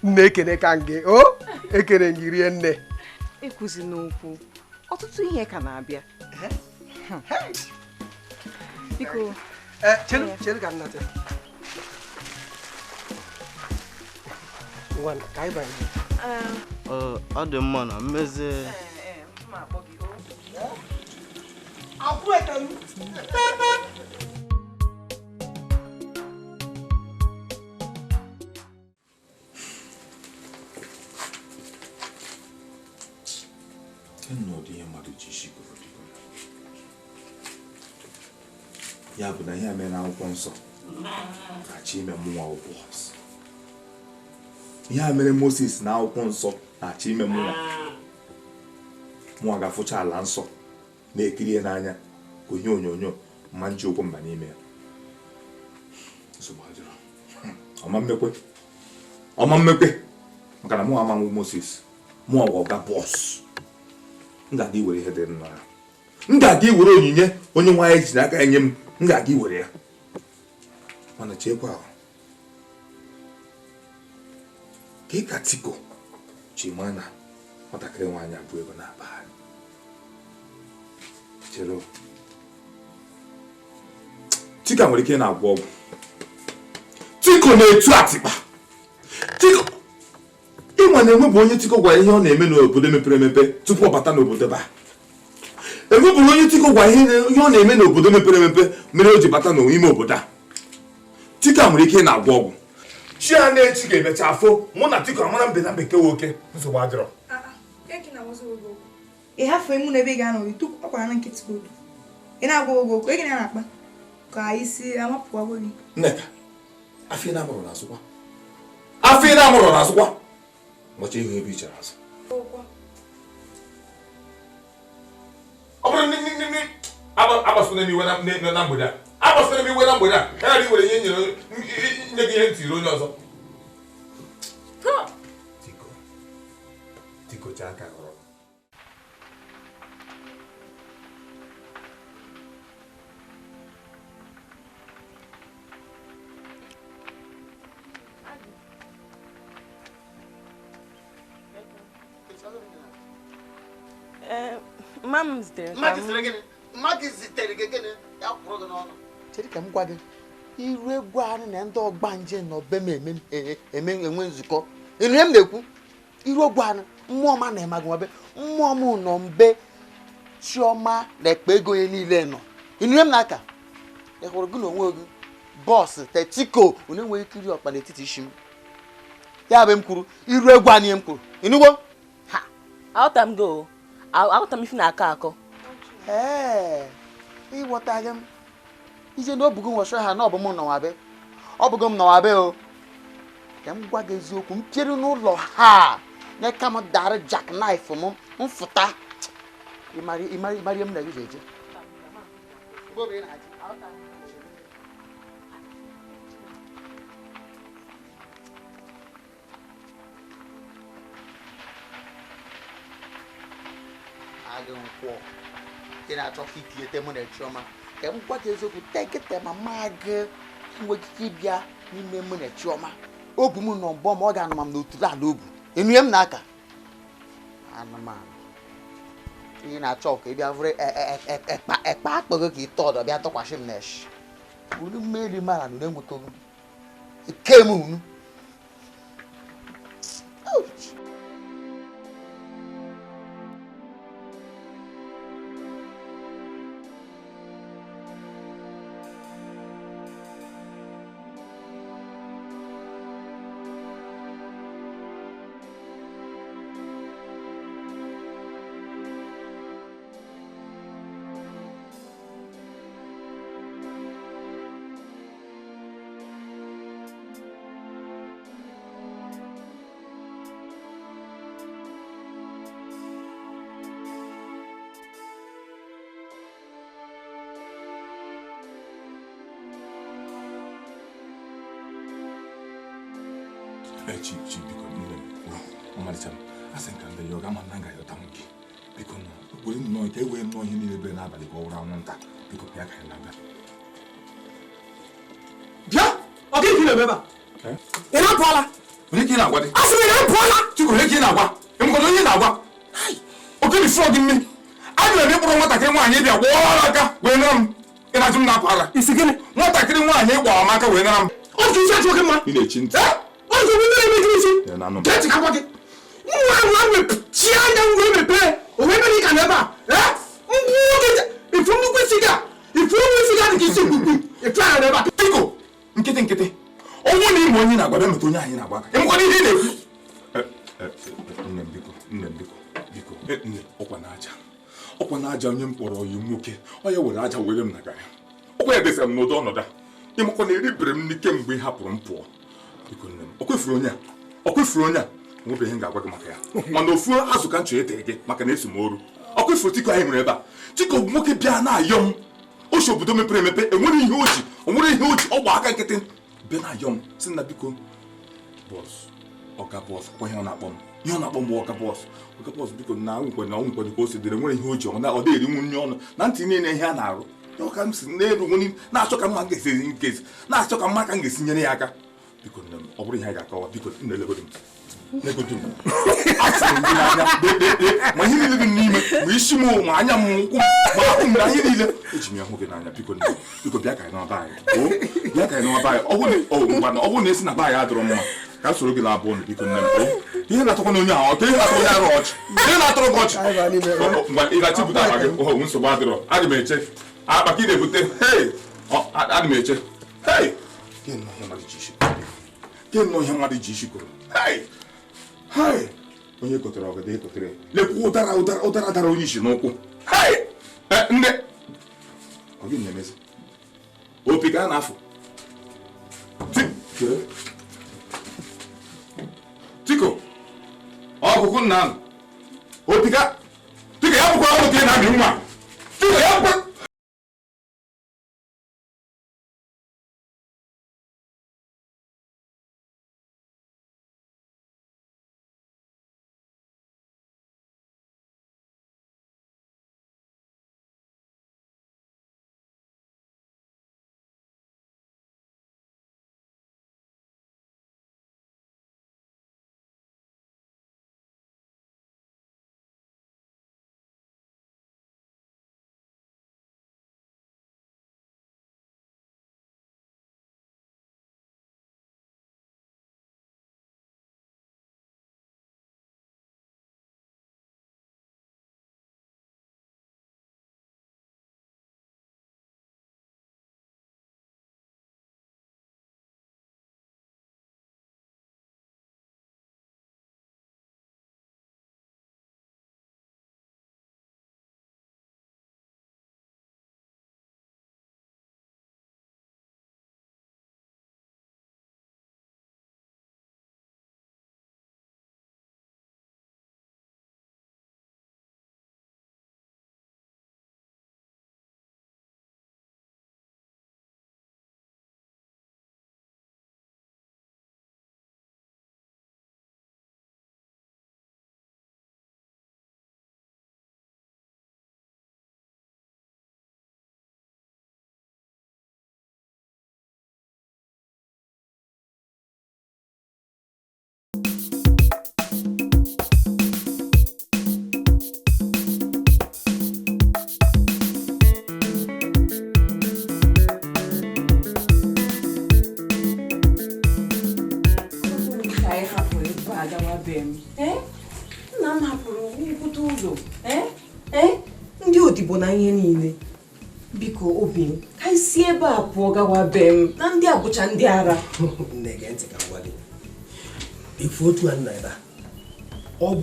Nne ekene ka gị o ekene gị rie nne. Ekwuzi n'okwu, ọtụtụ ihe ka na-abịa. Biko chere ka nnata. Ngwa ka anyị banye. Ọ dị mma na mmezi. Ya bụ na ihe mere na akwụkwọ nsọ na-achọ ime mmụọ ụbọchị. Ihe mere Moses na akwụkwọ nsọ na-achọ ime mụnwa mụnwa ga-afụcha ala nsọ na-ekiri ya n'anya ka ihe onyonyo mma nji okwu mba n'ime ya. Ọma mmekwe maka na mụ ama Moses mụ ọga bọs m ga-aga iwere ihe dị m n'ara m ga-aga iwere onyinye onye nwaanyị ji n'aka enye m m ga-aga iwere ya mana chekwa ahụ ka ị ka Tiko ji maa na nwatakịrị nwaanyị abụ ego na-akpa chere Tiko nwere ike na-agwọ ọgwụ Tiko na-etu atịkpa Tiko ịnwa na-enwebụ onye Tiko gwara ihe ọ na-eme n'obodo mepere emepe tupu ọ bata n'obodo ba enwebụrụ onye Tiko gwara ihe ọ na-eme n'obodo mepere emepe mere o ji bata n'ime obodo a Tiko nwere ike na-agwọ ọgwụ chi a na-echi ga-emecha afọ mụ na Tiko amara mbe na bekee nwoke nsogbu adịrọ ị hafụ mụ na ebe ị ga-anọ tupu ọ kwara na nkịtị godo ị na-agwa oge okwu ị na-akpa ka isi amapụ agwa gị Nneka afọ ị na-amụrụ n'azụkwa afọ ị na-amụrụ n'azụkwa mọcha ihu ebe i chere azụ ọ bụrụ ndị agbasona m iwe na mgbede a agbasona m iwe na mgbede a ka ghara iwere ihe nyere nye gị ihe ntiri onye ọzọ Tiko Tiko chaa aka hụrụ Mama zitere gị gịnị ya kwụrụ gị n'ọnụ chere ka m gwa gị iru egwu anyị na ndị ọgbanje nọ be m eme enwe nzukọ ịnụ ihe m na-ekwu iru egwu anyị mmụọ m na-eme gị nwabe mmụọ m nọ mbe Chioma na ekpe ego ya niile nọ ịnụ ihe m na-aka ị hụrụ gị na onwe gị bọọsụ Tetiko unu enweghị ike iri ọkpa n'etiti isi m ya bụ m kwuru iru egwu anyị m kwuru ịnụgbo ha aghọta m gị aghọta m ife na-akọ akọ ee ịghọtaghị m ije na obugo nwesịrị ha na ọ bụ m nọwabe ọ bụgo m nọwabe o ka m gwa gị eziokwu m pịere n'ụlọ ha nye ka m dara jackknife m mfụta ịmara ihe m na gị ji eje agụ nkwọ ị na-achọ ka ikilete mụ na Chioma ka m gwa gị eziokwu tekete ma ma gị enweghị ike ịbịa n'ime mụ na Chioma obu m nọ mbọ ma ọ ga-anụ m n'otulu ala obu enu ihe m na-aka anụmanụ ihe na-achọ ka ị bịa vụrụ ekpa akpọgo ka ị tọọ ọdọ bịa tọkwasị m n'eshi unu mmeri mara na unu enwetaghị eke m unu. Chi biko nne m ọmalịcha m asị nka ndị ya ọ ga-ama na nga yọta m gị biko nọ were nnọọ ka e wee nnọọ ihe niile bere n'abalị ka ọ wụrụ anwụnta biko bịa ka anyị na-abịa bịa ọ gịnị ka ị na-eme ebe a ị na-apụọla onye ka ị na-agwa dị asị m ị na-apụọla Chukwu onye ka ị na-agwa enwekwara onye ị na-agwa okiri fụọ gị mmiri a bịara m ịkpọrọ nwatakịrị nwaanyị bịa gbọọrọ aka wee nara m ị na-ajụ m na-apụ ala isi gịnị nwatakịrị nwaanyị gbara m aka wee nara m ọ dị isi achọ gị mma ị na-echi ntị Get ka gwa gị nwa ahụ mechie anya m wee mepee o wee mere ka n'ebe a ifu nnukwu isi gị a ifu nnukwu isi gị a dị ka isi mkpukpu ifu ahụ n'ebe a Tiko nkịtị nkịtị ọnwụ na ịma onye na-agwa bịa meta onye anyị na-agwa aka ịmụkwana ihe ị na-ekwu nne m biko nne m biko biko nne ọkwa n'aja ọkwa n'aja onye m kpọrọ yi nwoke ọ ya were aja were m na garị ọkwa ya desara m n'ụdị ọnọdụ a ịmakwa na eribere m n'ike mgbe ị hapụrụ m pụọ biko nne m ọ kwefuru onye a ọ kwefuru onye a Nwebe ihe m ga-agwa gị maka ya. Mana ofu azụ ka m chọrọ ete gị maka na eso m oru. Ọkụ ifuru Tiko anyị nwere ebe a. Tiko bụ nwoke bịa na-ayọ m. O si obodo mepere emepe, enwere ihe o ji, onwere ihe o ji, ọ gba aka nkịtị. Bịa na-ayọ m, sị na biko bọs, ọga bọs, kwa ihe ọ na-akpọ m. Ihe ọ na-akpọ m bụ ọga bọs. Ọga bọs biko na nkwe na nkwe ka o si dịrị, enwere ihe o ji, ọ na-erinwu nri ọnụ. Na ntị niile ihe a na-arụ. Ọ ka m si na-eru nwunye na-achọ ka mma ga-esi nkezi, na-achọ ka mma ka m ga-esi nyere ya aka. Biko nne m, ọ bụrụ ihe anyị ga-akọwa, biko nne legodu m. Legodu m. Asịrị m gị n'anya, ma ihe niile dị m n'ime, ma isi m, ma anya m, ụkwụ m, ma ahụ m na ihe niile. Eji m ya hụ gị n'anya, biko nne m, biko bịa ka anyị nọba anyị. O, bịa ka anyị nọba anyị. Ọ bụrụ na esi na be anyị adịrọ mma, ka soro gị na-abụ ụnụ, biko nne m. O, ihe na-atọkwa na onye ahụ, ọ ihe na-atọ onye arụ ọchị. Ihe na-atọrọ gị ọchị. Ngwa, ị ga-achị bute akpa gị, o nsogbu adịrọ. Aga m eche. Akpa ka ị na-ebute, hei, ana m eche. Hei, gị nọ ihe mmadụ ji isi kwuru. Hei, hei, onye kotere ọgọdọ ekotere. Lekwa ụdara ụdara ụdara dara onye isi n'ụkwụ. Hei, nne, ọ gị na-emezi? Opi ka a na-afụ. Tiko, ọkụkụ nna ahụ. Opi ka, Tiko ya bụkwa ọkụ ka ị na-amị nwa. Tiko ya bụkwa. Nna m hapụrụ nkwute ụzọ ndị odibo na ihe niile. Biko obi m, ka anyị si ebe a pụọ gawa be m na ndị abụcha ndị ara. Nne, gee ntị ka m gwa gị. Ifu otu a nna ebe a, ọ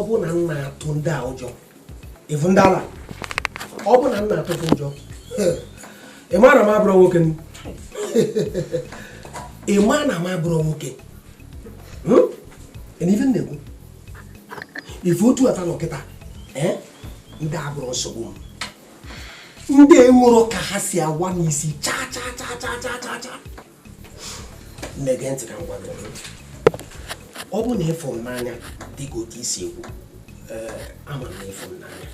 bụ na nna atụ ndị a ụjọ. Ifu ndị ala, ọ bụ na nna atụ ụjọ. Ị ma na m abụrụ nwoke? Ị ma na m abụrụ nwoke? Ife na-ekwu ife otu ata na ọkịta ndị abụrụ nsogbu m, ndị enwero ka ha si awa n'isi cha cha cha cha cha cha cha. Nne, gee ntị ka m gwa gị. Ọ bụ na ịfụ m n'anya dịka otu isi ekwu, ama m na ịfụ m n'anya.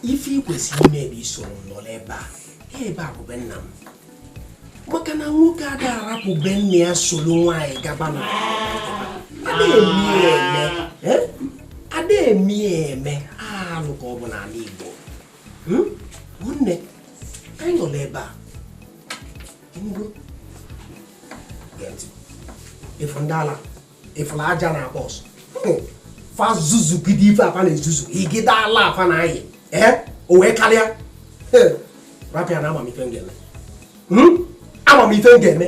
Ife ị kwesịrị ime bụ isoro m nọrọ ebe a. Ebe a bụ be nna m, maka na nwoke agaghị arapụ be nne ya soro nwaanyị gaba na ada eme eme alụ ka ọ bụ n'ala Igbo. Nne, anyị nọ n'ebe a. Ịfụ ndị ala, ịfụla aja na bọs fa zuzugide ife afa na-ezuzu igide ala afa na ayị o wee karịa rapịa na amamife m ga-eme. Amamife m ga-eme,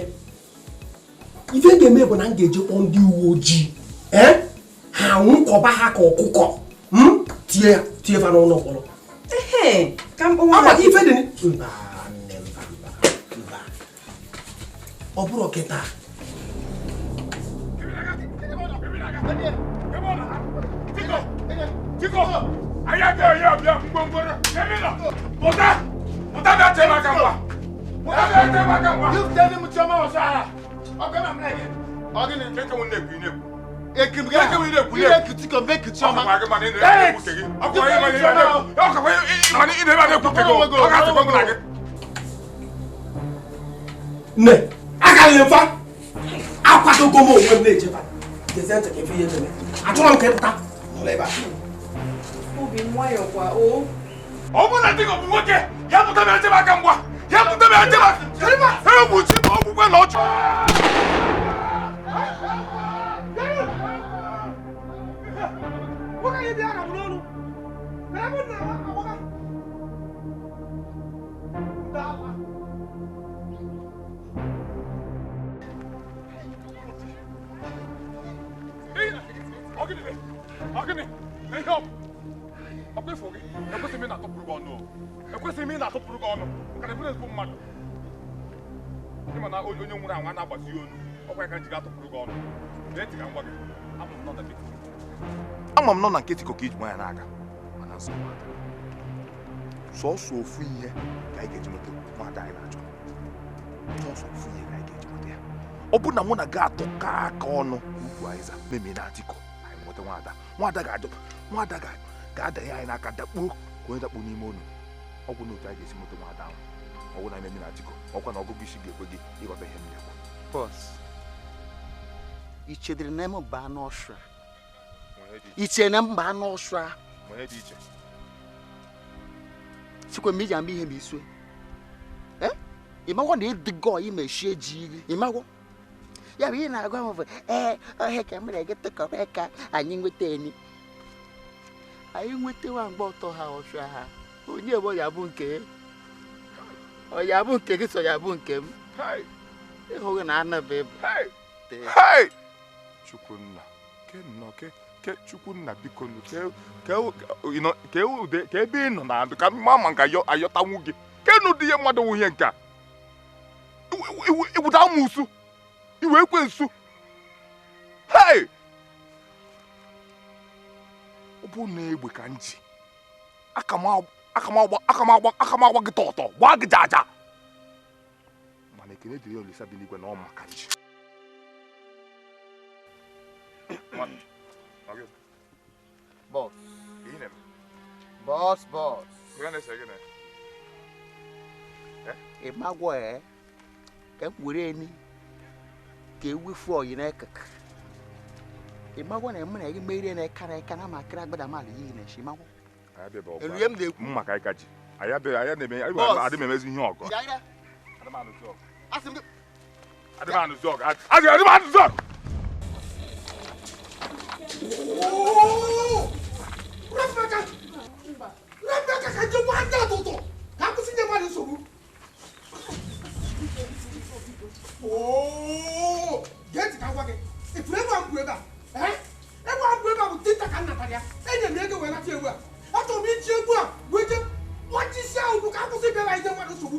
ife m ga-eme bụ na m ga-eje kpọọ ndị uwe ojii ha nwụkọba ha ka ọkụkọ tie tie fa n'ụlọ mkpọrọ. Ife dị mba nne, mba mba mba, ọ bụrụ kịta. Tiko! Tiko! Anyị abịa abịa ngwongworo. Ebe nọ! Pụta! Pụta bịa chee m aka mgba! Pụta bịa chee m aka mgba! Tell him Chioma ọsọ agha. Ọ ga na m na-ege. Ọ gịnị? Keke m na-ekwu na-ekwu. Ekim gị. Keke m na-ekwu na-ekwu. Ire Tiko make Chioma. Ọ gị mana ị na-ekwu gị. Ọ kwa ị mana ị na-ekwu. Ọ kwa ị mana ị na-ekwu gị. Ọ ga-asịkwa m na gị. Nne, agaghị mfa. Akwadogo m onwe m na-ejefa. Gezie ntị ka ife ihe na-eme. Achọrọ m ka ị pụta n'ụlọ ebe a. Obi nwayọọ kwa o. Ọ bụrụ na Tiko bụ nwoke, ya pụta bịa chebe aka mgba. Ya pụta bịa chebe aka. Egwu chi ma okwukwe na ọchụ. Ekwesịghị m ị na-atụpụrụ gị ọnụ maka na ebere ezigbo mmadụ ịma na onye nwụrụ anwụ a na-agbazi ya olu ọkwa ya ka m ji ga-atụpụrụ gị ọnụ na-eti ka ngwa gị ama m nọ na nkịtị ka iji nwa ya n'aka mana nsogbu adịghị. Sọọsọ ofu ihe ka anyị ga-eji nweta nwada anyị na-achọ. Sọọsọ ofu ihe ka anyị ga-eji nweta ya. Ọ bụrụ na mụ na gị atụkọ aka ọnụ ugwu Aịza memi na Atiko anyị nweta nwada. Nwada ga-ajụ nwada ga-adanye anyị n'aka dakpuo ka onye dakpuo n'ime unu. Ọ bụ na otu anyị ga-esi nweta nwada ahụ. Ọ bụ na memi na Atiko ọkwa na ọgụgụ isi ga-ekwe gị ịghọta ihe m na-ekwu. Bọs, i chedere na m baa n'ọsha. I chere na m baa n'ọsha. Sikwa m iji ama ihe ma isue. Ị magwọ na ịdịgọ imechie ji iri. Ị magwọ? Ya bụ ihe na-agwa m bụ ee ọhịa ka mere gị tụkọrọ ka anyị nweta enyi. Anyị nwetawa mgbe ọtọ ha ọsha ha. Onye bụ ya bụ nke ọ ya bụ nke gị so ya bụ nke m. Ịhụghị na anabụ ịbụ. Chukwunna ke nnọọ ke Chukwunna biko ke ebe ị nọ na ka ma ma nka ayọtanwu gị ke nụ dị ihe mmadụ wụ ihe nke a iwuta amụsụ iwe ekwensu. Hey! Ọ bụ na egbe ka m ji aka m agba gị tọtọ gbaa gị jaja mana ekele dịrị Olisa bi n'igwe na ọ maka ji. Boss. Boss, boss. Ị magwọ ee ka m were eni ka ewefu oyi n'ekeke. Ị magwọ na emu na gị merie na eka na eka na makịrị agbada mala iyi na eshi magwọ. Elu m na-ekwu. Mma ka anyị ka ji. Anyị adị m emezi ihe ọgụ. Adị m anụzi ọgụ. Adị m anụzi ọgụ. Adị m anụzi ọgụ. Rebecca! Rebecca ka je gwa ndị atụtụ ka akwụsị nye mmadụ nsogbu. Gee ntị ka m gwa gị, ifuru ebe a m bụ ebe a ebe a m bụ ebe a bụ dinta ka m natara ya. Enye m ego wee nata ewu a. Achọrọ m iji egwu a wee jee nwachisi ahụ ugwu ka akwụsị bịara inye mmadụ nsogbu.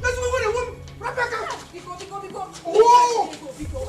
Ezigbo iwe na-enwe m. Rebecca! Biko, biko, biko. Biko, biko.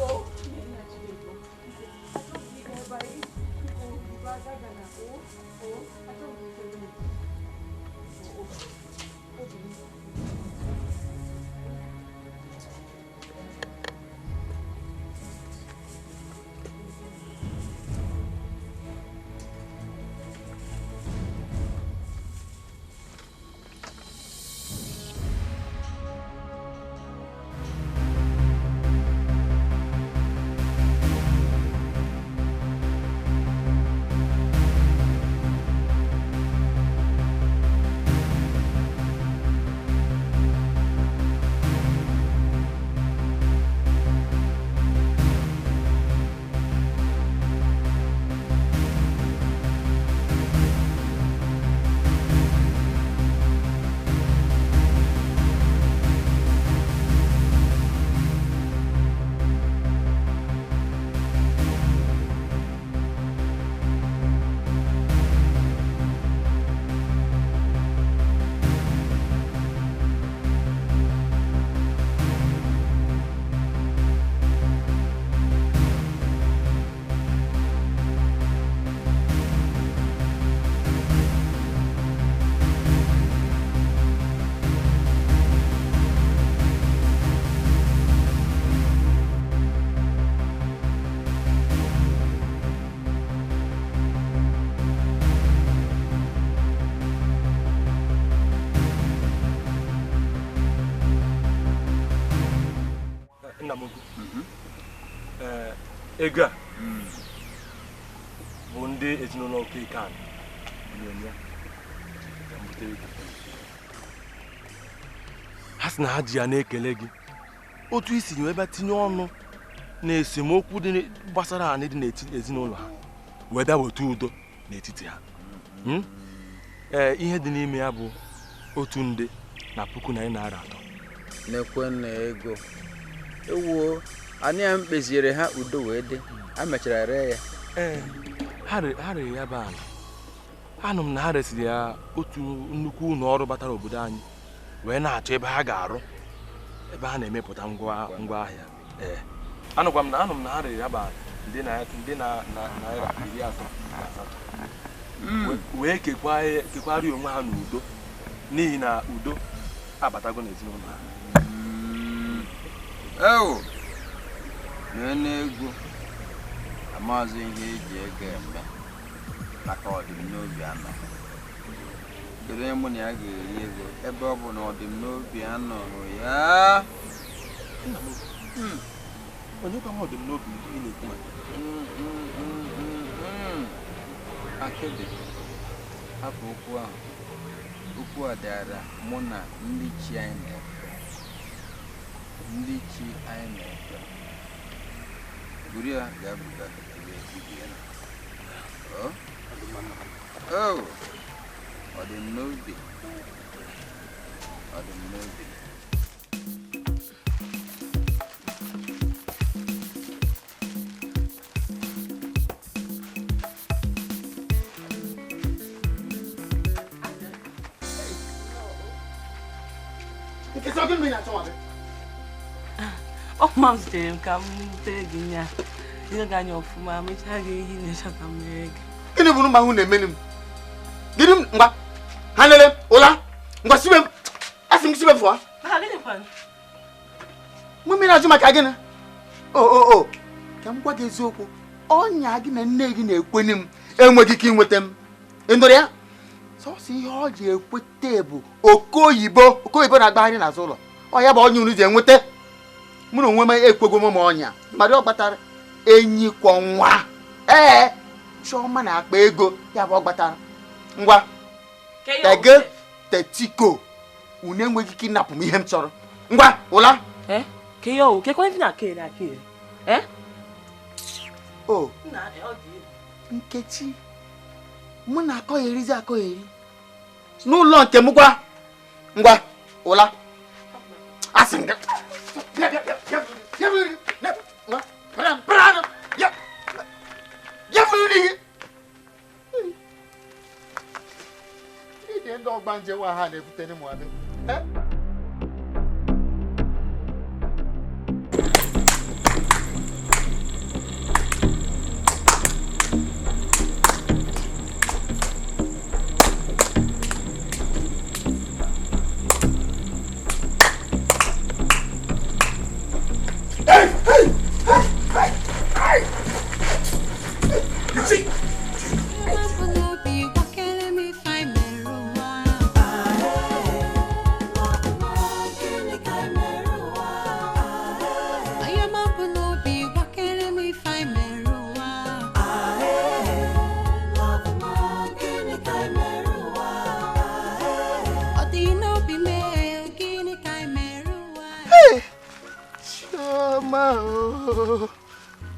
Ego a bụ ndị ezinụlọ Okeke a na-enye ka m butere gị. Ha sị na ha ji ya na-ekele gị otu i si wee bịa tinye ọnụ na esemokwu dị gbasara anị dị n'etiti ezinụlọ ha wee bịa weta udo n'etiti ha. Ee, ihe dị n'ime ya bụ 1,000,300. Nekwe na ego ewuo anyị a mkpeziere ha udo wee dị ha mechara ree ya. Ee, ha rere ya bụ ala. Anụ m na ha resiri ya otu nnukwu ụlọ ọrụ batara obodo anyị wee na-achọ ebe ha ga-arụ ebe ha na-emepụta ngwa ahịa. Ee, anụkwa m na anụ m na ha rere ya bụ ala nde 38 wee kekwarị onwe ha n'udo n'ihi na udo abatago n'ezinụlọ ha. Ewo na ego amaghịzi ihe eji ego eme maka ọdịmnobi anọ. Kedu onye mụ na ya ga-eri ego ebe ọ bụ na ọdịmnobi anọghị ya? Onye kwa ọdịmnobi ị na-ekwu maka? Akịdị, hapụ okwu ahụ. Okwu a dara mụ na ndị chi anyị na-efe. Ndị chi anyị na-efe. Buru ya gaa buga ebe ibi ya nọ. Oh, ọ dị m n'obi. Ọ dị m n'obi. Ọ ma m zutere m ka m butere gị nya ihe ga anya ọfụma mechaa gị ihe na-echa ka m mere gị. Gịnị bụ mgbe ahụ na-emeni m? Gịnị mgba? Ha lele ụla ngwa sibe m asị m sibe fụa. Mụ mmiri ajụ maka gịnị? O ka m gwa gị eziokwu, ọnya gị na nne gị na-ekwene m enweghị ike inweta m. Ị nụrụ ya? Sọsọ ihe ọ ji ekwete bụ okoyibo na-agbagharị n'azụ ụlọ. Ọ ya bụ ọnya unu ji enweta. Mụ na onwe m ekwego m ọnya mmadụ ọ gbatara enyi kwọ nwa. Ee, Chiọma na-akpa ego ya bụ ọ gbatara. Ngwa tege tetiko unu enweghị ike ịnapụ m ihe m chọrọ. Ngwa ụla. O Nkechi, mụ na akọgherizi akọgheri n'ụlọ nke m gwa. Ngwa ụla. Asị m gị ndị ọgbanje nwa ha na-ebutere m abịa.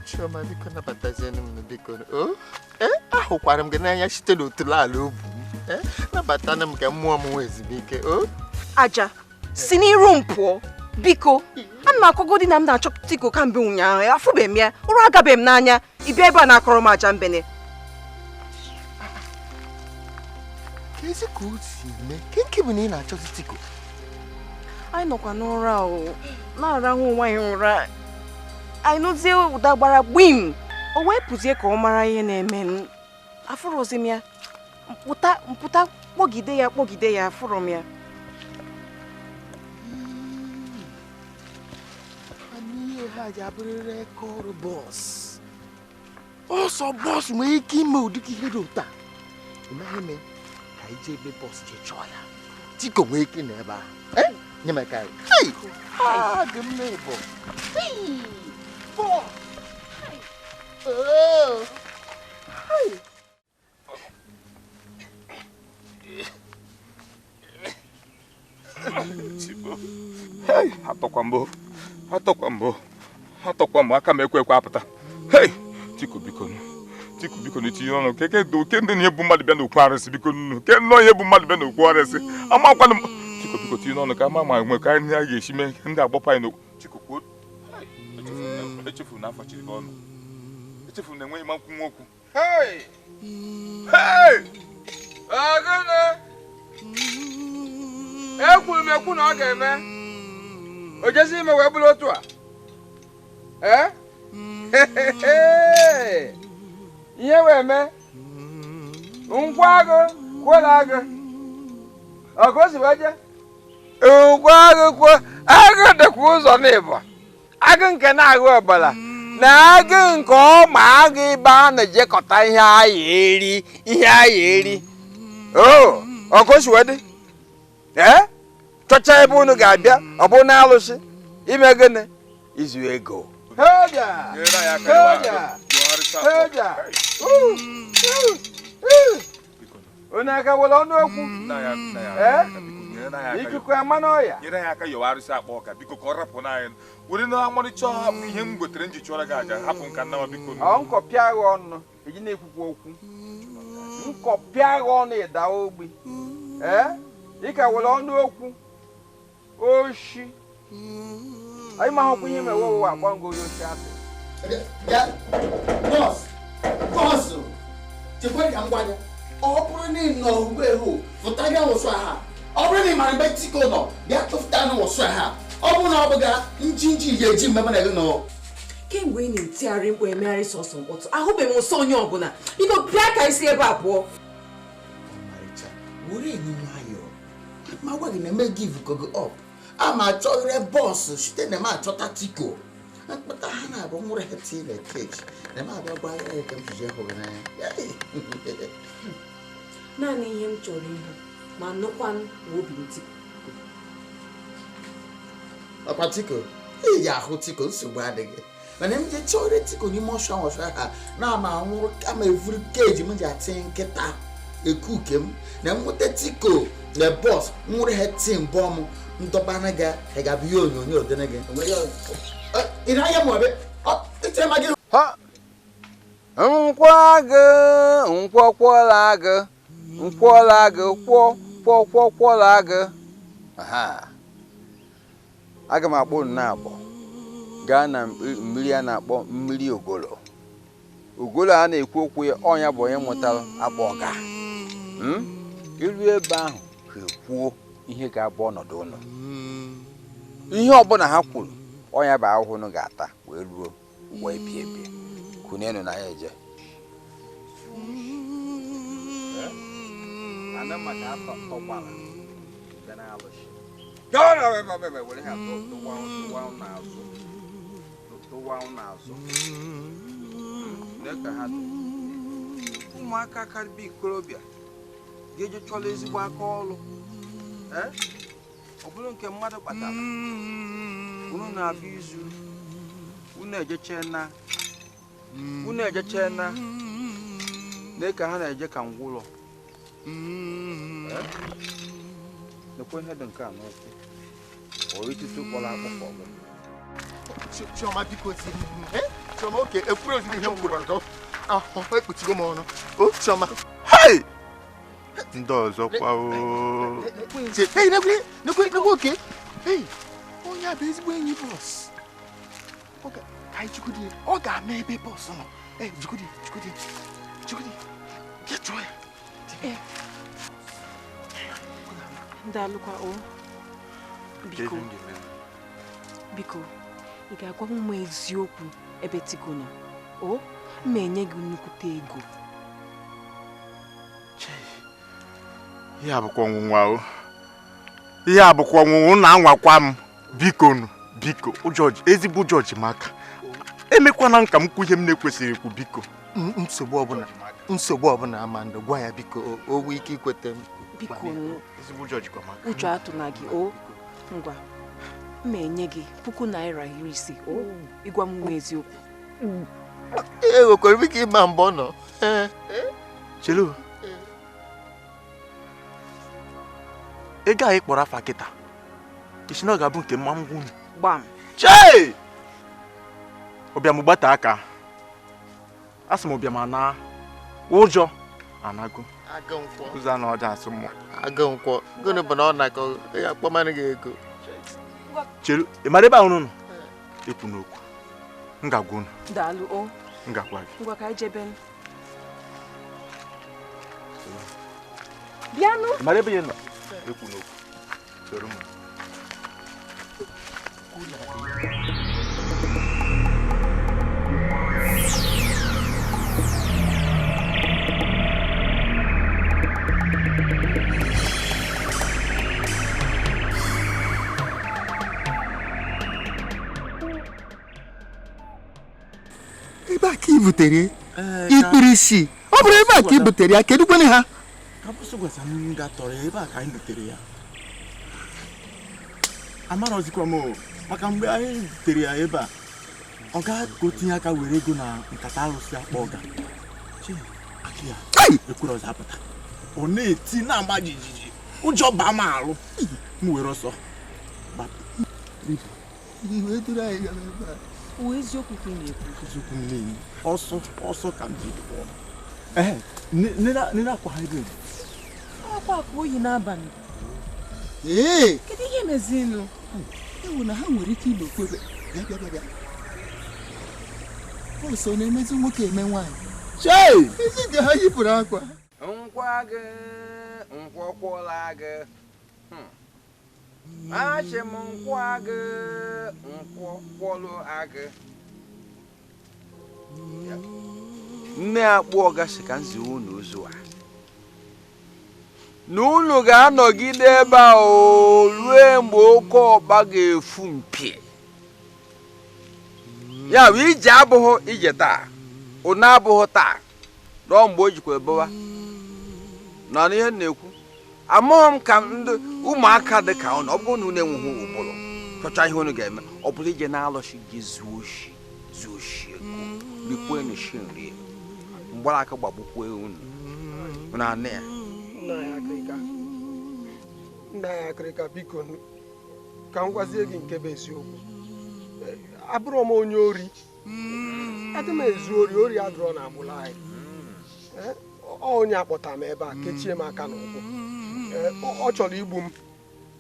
Chioma, biko nabatazienụ m biko. Ahụkwara m gị n'anya site n'otulu ala obu m. Nabatana m ka mmụọ m nwee ezumike. Aja, si n'iru m pụọ biko. Ana m akọgodi na m na-achọ Tiko kamgbe ụnyaahụ, afụbeghị m ya, ụra agabeghị m n'anya. Ị bịa ebe a na-akọrọ m aja mbene. Ka ezi ka o si mee, ke nke bụ na ị na-achọzi Tiko? Anyị nọkwa n'ụra o, na-arahụ onwe anyị ụra. Anyị nụzie ụda gbara gbim, o wee pụzie ka ọ mara ihe na-eme m. Afụrụzi m ya, mpụta kpọgide ya afụrụ m ya. Ihe ha ji abụrịrị rekọd bọs. Ọsọ bọs nwere ike ime ụdịka ihe dị ụta. Ị maghị eme ka anyị jee ebe bọs jee chọọ ya. Tiko nwee ike nọ ebe ahụ. Nye m aka. Dị m n'ịbọ. Bọs! Oh. Hey, atọkwa mbụ aka m ekwe ekwe apụta. Hey, Tiko biko tinye ọnụ keke do ke ndị na-ebu mmadụ bịa n'okwu arụsị biko nnu ke nnọọ ihe bụ mmadụ bịa n'okwu arụsị amakwanụ m. Tiko biko tinye ọnụ ka ama ma nwe ka anyị ga-esi mee ndị agbọpụ anyị n'okwu. Tiko kwuo. Echefuru na afọ chiri gị ọnụ. Echefuru na enweghị m nkwụ nwokwụ. Hey! Hey! Agụnụ! Ekwuru m ekwu na ọ ga-eme. O jezi ime wee bụrụ otu a. Ee? Ihe wee mee. Nkwụ agụ kwụla agụ. Ọ ka o si wee jee? Nkwụ agụ kwuo agụ dịkwa ụzọ n'ịbọ. Agụ nke na-agụ ọbara na agụ nke ọma agụ ebe a na-ejekọta ihe anyị eri. Oo, ọ ka o si wee dị? Ee? Chọcha ebe unu ga-abịa, ọ bụ na alụsị ime gịnị? Izu ego. Heja! Heja! Heja! Unu aka were ọnụ okwu? Ee? Ikuku ama n'ọya. Nyere ya aka yọwa arụsị akpa ọka biko ka ọ rapụ n'anyị. Were na ọmarịcha ihe m gotere m ji chụọrọ gị aja hapụ nka nnawa biko. Ọ nkọpịa agha ọnụ eji na-ekwukwa okwu. Nkọpịa agha ọnụ ịda ogbi. Ee? Ị ka were ọnụ okwu. Oshi. Anyị ma hụkwa ihe mewe ụwa akpọ ngo onye oshi asị. Ya, bọs, bọs, chekwa ka m gwa gị, ọ bụrụ na ị nọ ugbo ehu, fụta gị wụsụ ha. Ọ bụrụ na ị mara mgbe Tiko nọ, bịa tụfụta na wụsụ ha. Ọ bụrụ na ọ bụga njinji ga-eji mgbe na gị nọ. Kemgbe ị na-etigharị mkpu emegharị sọsọ mkpọtụ, ahụbeghị m nsọ onye ọbụla. Biko bịa ka isi ebe a pụọ. Ọmarịcha, were enyi nwayọọ. Ma gwa gị na eme give go up. A ma achọghịrị bọọsụ site na m achọta Tiko. Mkpụta ha na-abụ nwụrụ ha tii na keji na m abịa gwa ya ka m jije hụrụ n'anya. Naanị ihe m chọrọ ịhụ ma nụkwanụ obi m Tiko. Ọkwa Tiko, ị ga-ahụ Tiko nsogbu adịghị. Mana m je chọrọ Tiko n'ime ọsọ ọsọ ha na ama anwụrụ kama evuru keji m ji atị nkịta eku uke m na m nweta Tiko na bọs nwụrụ ha tii mbọ m ndọbana gị ga-abụ ihe onyonyo dịrị gị. Ị na-anya m ebe Ha! Nkwọ agụ nkwọ kwọla agụ nkwọla agụ kwọ kwọ kwọ kwọla agụ. Aga m akpọ unu na-abọ gaa na mmiri a na-akpọ mmiri ogolo. Ogolo a na-ekwu okwu ya ọnya bụ onye mụtara akpọ ọga. Iru ebe ahụ ha ekwuo ihe ga-abụ ọnọdụ ụnụ. Ihe ọbụla ha kwuru ọnya bụ ahụhụ unu ga-ata wee ruo ụwa ebi ebi. Kunenu na ya eje. Ụmụaka karịa ikorobịa ga-eje chọrọ ezigbo aka ọrụ. Ọ bụrụ nke mmadụ kpatara unu na-abịa izu unu ejeche na na ka ha na-eje ka ngwụlọ. Nekwe ihe dị nke a n'ụkwụ oritutu kpọrọ akpọ ka ọ bụ. Chioma biko ti Chioma oke ekwuru ozugbo ihe m kwuru ọzọ. Ahụ ekpuchigo m ọnụ. O Chioma. Hey! Ndị ọzọ kwa o. Hey, nekwe oke. Hey, onye a bụ ezigbo enyi bọs. Ọ ga ka anyị chukwudi, ọ ga-ama ebe bọs nọ. Hey, chukwudi. Bịa chọọ ya. Daalụkwa o. Biko. Biko, ị ga-agwa m eziokwu ebe Tiko nọ. O, m enye gị nnukwute ego. Ihe abụkwa ọnwụnwa o. Ihe abụkwa ọnwụnwa na-anwakwa m. Biko nụ, biko, ezigbo ụjọ ji m aka. Emekwana nka m kwu ihe m na-ekwesịrị ikwu biko. Nsogbu ọbụla Amanda, gwa ya biko, o nwee ike ikweta m. Biko, ezigbo ụjọ jikwa m aka. Ụjọ atụna gị o. Ngwa, m enye gị ₦60,000 o. Ịgwa m eziokwu. Enwekwara m ike ịma mgbe ọ nọ. Chelu. Ego anyị kpọrọ afa kịta. Isi na ọ ga-abụ nke mma ngwa unu. Gbam. Chee! Ụbịam gbata aka. Asị m ụbịam ana ụjọ anago. Ụzọ na ọja asụ mmụọ. Agụ nkwọ. Gịnị bụ na ọ na-akọ ya akpọmanụ gị ego. Chelu, ị mara ebe ahụ unu nọ? Ekwu n'okwu. M ga-agwa unu. Daalụ o. M ga-agwa gị. Ngwa ka anyị jebe. Bịanụ. Ị mara ebe ya nọ? Ekwu n'okwu. Soro m. Ebe a ka i butere ikpirisi ọ bụrụ ebe a ka i butere ya kedu kwene ha ebe a ka anyị butere ya amarọzikwa m maka mgbe anyị butere ya ebe a ọ ga ka o tinye aka were ego na nkata arụsị akpọ ọga ya ekwere ọzọ apụta ọ na-eti na-agba jijiji ụjọ baa m alụ m were ọsọ eziokwu ka ị na-ekwu eziokwu m niile ọsọ ọsọ ka m ji pụọ. Ee, nene akwa ha ebe akwa ka oyi n'abalị. Ee, kedu ihe mezinụ? Ewu na ha nwere ike ịlọ ebe bịa bịa bịa bịa. Ọsọ na-emezi nwoke eme nwaanyị. Chei! Ezi nke ha yipụrụ akwa. Nkwa gị nkwọkwọla gị. Achị m nkwa gị nkwọkwọlụ agị. Nne akpụ ọga sị ka nzi unu ozu a. Na unu ga-anọgide ebe a ruo mgbe oke ọkpa ga-efu mpi. Ya bụ ije abụghị ije taa, unu abụghị taa, rụọ mgbe o jikwa ebowa. Na ihe na-ekwu, amaghị m ka ndị ụmụaka dị ka unu, ọ bụrụ na unu enweghị ụbụrụ, chọcha ihe unu ga-eme, ọ bụrụ ije na-alọchi gị zuo oshi, zuo oshi ego, rikwenu shi nri, mgbaraka gbagbukwe unu. Unu anụ ya. Nna ya akịrịka biko ka m gwazie gị nke bụ eziokwu. Abụrụ m onye ori, adị m ezu ori, ori adịrọ na agbụrụ anyị. Ọ onye akpọta m ebe a kechie m aka n'ụkwụ. Ọ chọrọ igbu m,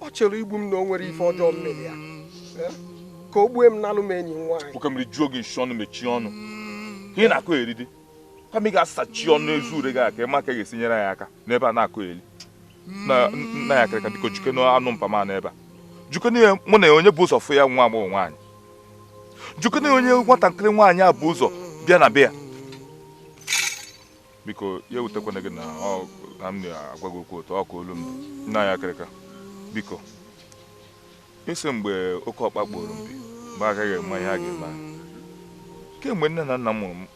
ọ chọrọ igbu m na o nwere ife ọjọọ mmiri ya ka o gbue m n'alụ m enyi m nwaanyị. Nwoke mmiri juo gị nshi ọnụ mechie ọnụ ka ị na-akụ eridi kama ị ga-asachi ọnụ ezu ure gị aka ịma ka ị ga-esi nyere anyị aka n'ebe a na-akụ eli. Nna ya akịrịka biko jikene anụ mpama n'ebe a, jikene ya mụ na ya onye bụ ụzọ fụ ya nwa agbọghọ nwaanyị, jikene ya onye nwatakịrị nwaanyị a bụ ụzọ bịa na be ya. Biko ya ewutekwana gị na m na-agwa gị okwu otu ọ ka olu m dị. Nna ya akịrịka biko isi mgbe oke ọkpa kpọrọ mpi mgbe agaghị eme ihe a ga-eme anyị. Kemgbe nne na nna m mụrụ m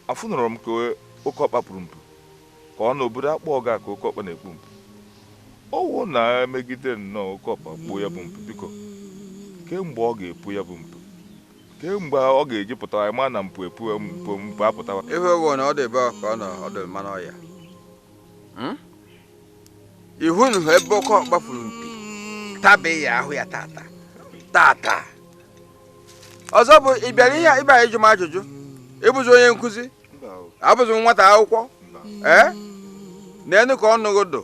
afụnụrụ m ka oke ọkpa kpụrụ mpi ka ọ n'obodo akpọ ọga ka oke ọkpa na-ekpu mpi. Ọwụ na-emegide nnọọ oke ọkpa kpuo ya bụ mpi biko kemgbe ọ ga-epu ya bụ mpi, kemgbe ọ ga-eji pụtawa ma na mpụ epu mpụ mpụ apụtawa. Ife bụ na ọ dị ebe ka ọ nọ ọdụ mmanụ ọya. Ihu nụ ebe oke ọkpa furu mpi tabe ya ahụ ya tata tata. Ọzọ bụ ị bịara ihe ịbịara ịjụ m ajụjụ, ịbụzi onye nkụzi, abụzi m nwata akwụkwọ, ee na-enu ka ọnụ gị dụ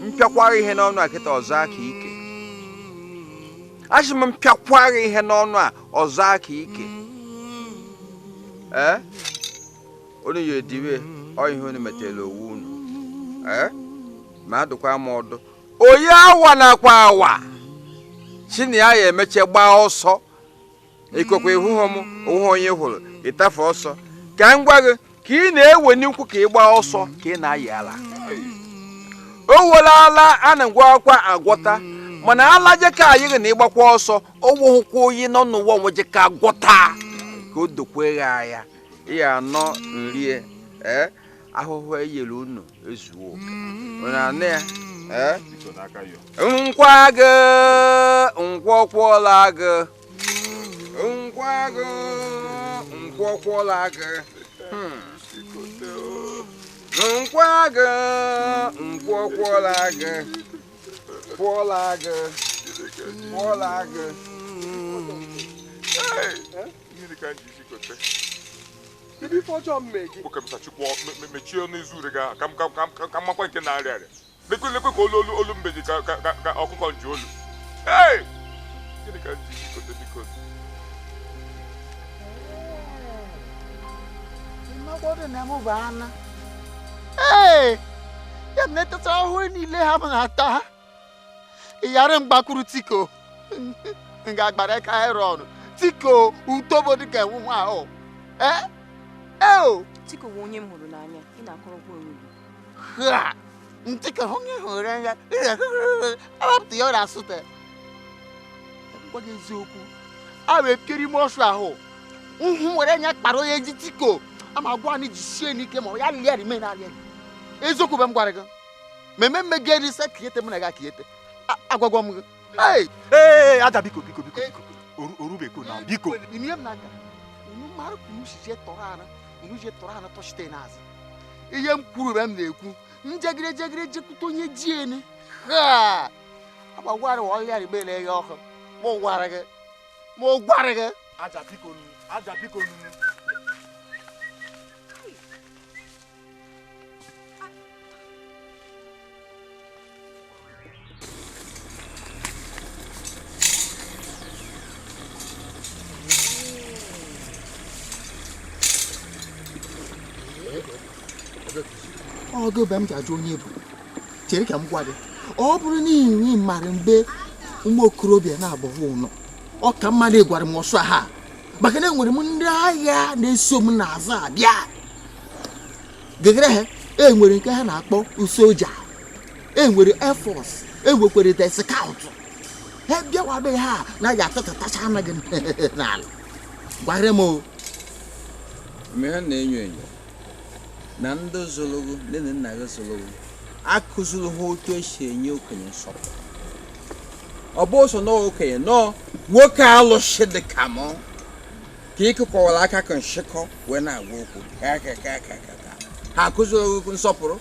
mpịakwara ihe n'ọnụ a kịta ọzọ aka ike. Achị m mpịakwara ihe n'ọnụ a ọzọ aka ike. Ee unu ya ediwe ọ ihe unu metela owu unu. Ee ma adụkwa m ọdụ onye awa nakwa awa si na ya ya emeche gbaa ọsọ ikekwe ịhụghị m onwe onye hụrụ ịtafe ọsọ ka m gwa gị ka ị na-ewe n'ukwu ka ị gbaa ọsọ ka ị na-ayị ala. O were ala a na-agwọ akwa agwọta mana ala je ka anyị na ịgbakwa ọsọ owuhụkwa oyi nọ n'ụwa onwe je ka agwọta ka o dokwe ya anya ya anọ nrie. Ee ahụhụ eyere unu ezuo oke unu anụ ya. Ee nkwa gị nkwọkwọla gị, nkwa gị Nkwọkwọla gị. Nkwa gị, nkwọkwọla gị. Kwọla gị. Kwọla gị. Gịnị ka m ji isi kote? Kedu ife ọjọọ m mee gị? Nwoke m sachikwa mechie ọnụ izu ure gị ahụ ka m makwa nke na-arịa arịa. Lekwe lekwe ka olu olu olu mbe ji ka ka ọkụkọ nji olu. Hey! Gịnị ka m ji isi kote biko? Ee, ya m na-eteta ahụhụ niile ha m na-ata. Ịyara mgbakwuru tiko nga agbara ka iron tiko utobo dịka enwe ahụ. Ee, eo Tiko bụ onye m hụrụ n'anya, ị na-akọrọkwa onwe gị. Ha! Ntiko onye hụrụ anya awapụta ya ọ na-asụte. Gwa gị eziokwu, a wee kiri m ọsụ ahụ nhụ were anya kpara onye ji tiko ama gwa anyị jisie n'ike ma ya lịa rime na alịa. Eziokwu bụ m gwara gị meme mmege rise kiete mụ na gị kiete agwagwa m gị. Ee, aja biko biko biko biko orubeko na biko inye m n'aka unu mara ka unu si jee tọrọ anụ unu jee tọrọ anụ tọchite n'azụ. Ihe m kwuru bụ m na-ekwu njegide jegide jekwute onye ji eni ha agbagwara ọlịa ribe na eghe ọkụ ma gwara gị ma gwara gị. Aja biko aja biko. Ọgụ be m ji ajụ onye bụ chere ka m gwa gị, ọ bụrụ na ị mara mgbe ụmụ okorobịa na-agbọghọ ụnọ ọ ka mma na ịgwara m ọsọ ha maka na enwere m ndị agha na-eso m n'azụ abịa gegere ha. Enwere nke ha na-akpọ soja, enwere air force, enwekwere the scout. Ha bịawabe ha na ya atụtụtacha anaghị n'ala. Gwara m o ihe na-enyo enyo na ndị zụlụgụ nne na nna gị zụlụgụ akụziri ha otu esi enye okenye nsọpụrụ. Ọ bụ sọ na okenye nọọ nwoke alụsị dị ka mụ ka ịkụkọwara aka ka nshịkọ wee na-agwa okwu ha akụziri gị nsọpụrụ.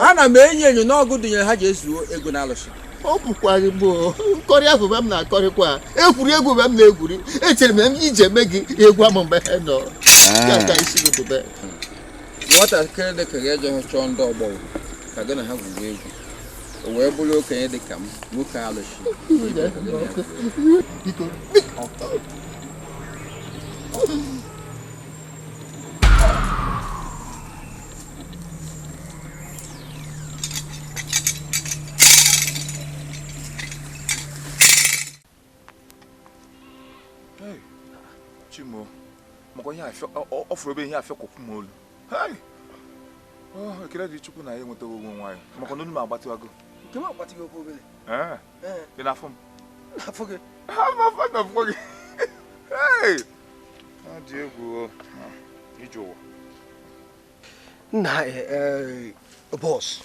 Ana m enyo enyo na ọgụ dụnyere ha ji ezuo ego na alụsị. Ọ bụkwa gị gboo nkọrị ahụ m na-akọrịkwa egwuregwu m na-egwuri. Echere m ije eme gị egwu ama mgbe ha nọ ka isi gị dobe. Nwatakịrị dị ka ga-eje chọọ ndị ọgbọ ka gị na ha gwuo egwu o wee bụrụ okenye dị ka m nwoke alụsị. Chimo, maka ihe ọ fụrụ ebe ihe afịa kwụkwụ m olu. Ekele dị Chukwu na ya enwetaghị onwe nwaanyị maka na olu m agbatịwago. Nke m agbatịghị okwu obere. Ị na-afụ m? Na-afụ gị. Na-afụ gị. Ọ dị egwu ije ụwa. Nna bọs,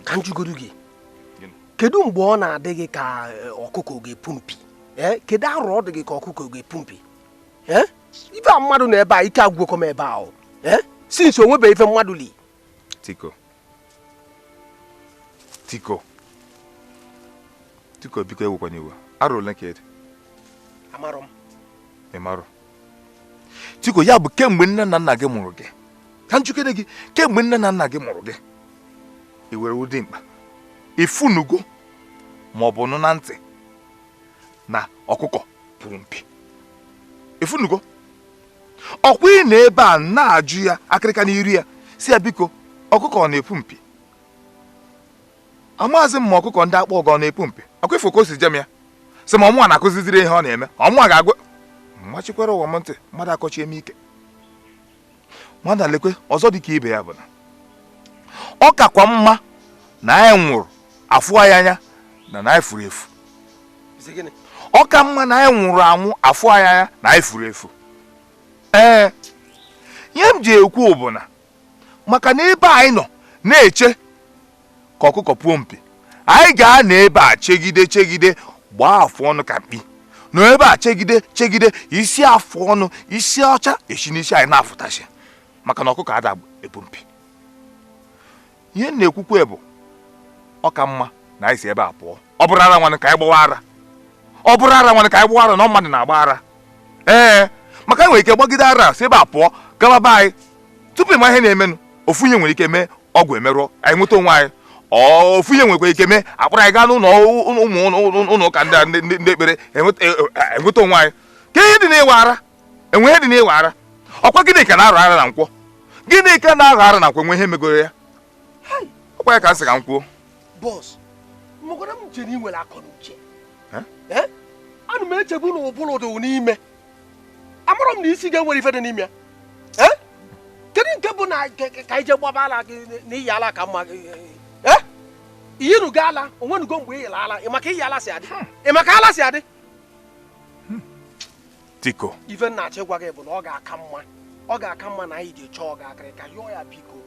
ka m jụgodu gị, kedu mgbe ọ na-adị gị ka ọkụkọ ga-epu mpi? Kedu arụ ọ dị gị ka ọkụkọ ga-epu mpi? Ife a mmadụ na ebe a ike agwụkọ m ebe ahụ. Since o nwebe ife mmadụ li. Tiko. Tiko. Tiko biko ewekwana iwe. Arụ ole ka ị dị? Amarọ m. Ị marọ. Tiko ya bụ kemgbe nne na nna gị mụrụ gị. Ka njikere gị kemgbe nne na nna gị mụrụ gị. I were ụdị mkpa. Ifunugo ma ọ bụ nụ na ntị na ọkụkọ pụrụ mpi. Ifunugo. Ọkwa ị na ebe a na-ajụ ya akịrịka n'iru ya si ya biko ọkụkọ ọ na-epu mpi. Amaghịzị m ma ọkụkọ ndị akpọ ọgọ ọ na-epu mpi. Ọkwa ifo ka o si jem ya sị ma ọmụnwa na-akụziziri ihe ọ na-eme ọmụnwa ga-agwa mmachikwere ụwa m ntị mmadụ akọchie m ike. Nwata lekwe ọzọ dị ka ibe ya bụ na ọ kakwa mma na anyị nwụrụ afụ anyị anya na anyị furu efu. Ọ ka mma na anyị nwụrụ anwụ afụ anyị anya na anyị furu efu. Ee, ihe m ji ekwu bụ na maka na ebe anyị nọ na-eche ka ọkụkọ puo mpi, anyị ga-anọ ebe a chegide chegide gbaa afụ ọnụ ka mkpi Nọ ebe a chegide chegide isi afụ ọnụ isi ọcha esi n'isi anyị na-afụtasị maka na ọkụkọ ada ebu mpi. Ihe m na-ekwukwe bụ ọ ka mma na anyị si ebe a pụọ. Ọ bụrụ ara nwanne ka anyị gbawa ara. Ọ bụrụ ara nwanne ka anyị gbawa ara na mmadụ na-agba ara. Ee, maka anyị nwere ike gbagide ara si ebe a pụọ gawa be anyị tupu ịma ihe na-emenụ. Ofu ihe nwere ike mee ọgwụ emerụọ anyị nweta onwe anyị. Ofu ihe nwekwa ike mee akpụrụ anyị gaa n'ụlọ ụmụ ụka ndị ekpere enweta onwe anyị. Ka ihe dị n'ịwa ara, enwe ihe dị n'ịwa ara. Ọkwa gịnị ka na-arụ ara na nkwọ? Gịnị ka na-arụ ara na nkwọ enwe ihe megoro ya? Ọkwa ya ka m sị ka m kwuo. Bọs, mụkwara m chere ị nwere akọ na uche. Ana m echegbu na ụbụrụ dị n'ime. Amara m na isi ga-enwere ife dị n'ime ya. Kedu nke bụ na ka ije gbaba ala gị n'iyi ala ka mma gị? Iyinugo ala, onwenugo mgbe iyila ala, ị maka iyi ala si adị? Ị maka ala si adị? Tiko. Ife nna achọ ịgwa gị bụ na ọ ga-aka mma. Ọ ga-aka mma na anyị ji chọọ gị akịrịka yọọ ya biko.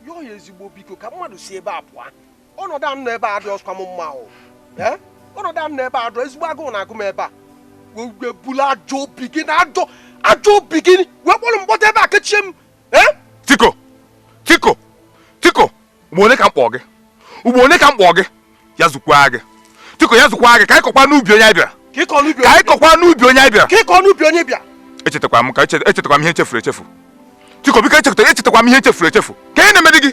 Yọọ ya ezigbo biko ka mmadụ si ebe a pụọ. Ọnọdụ a m nọ ebe a dị ọsụkwa m mma o. Ọnọdụ a m nọ ebe a dụ ezigbo agụụ na-agụ m ebe a. Wee bulu ajọ obi gị na ajọ obi gị wee kpọrọ m kpọta ebe a kechie m. Tiko, Tiko, Tiko, ugbo ole ka m kpọọ gị? Ugbo ole ka m kpọọ gị? Ya zukwa gị. Tiko, ya zukwa gị ka anyị kọkwa n'ubi onye anyị bịara. Ka anyị kọkwa n'ubi onye anyị bịara. Ka ị kọọ n'ubi onye bịara. Echetakwa m ka echetakwa m ihe echefuru echefu. Tiko, biko echetakwa m ihe echefuru echefu. Ka ihe na-emedi gị?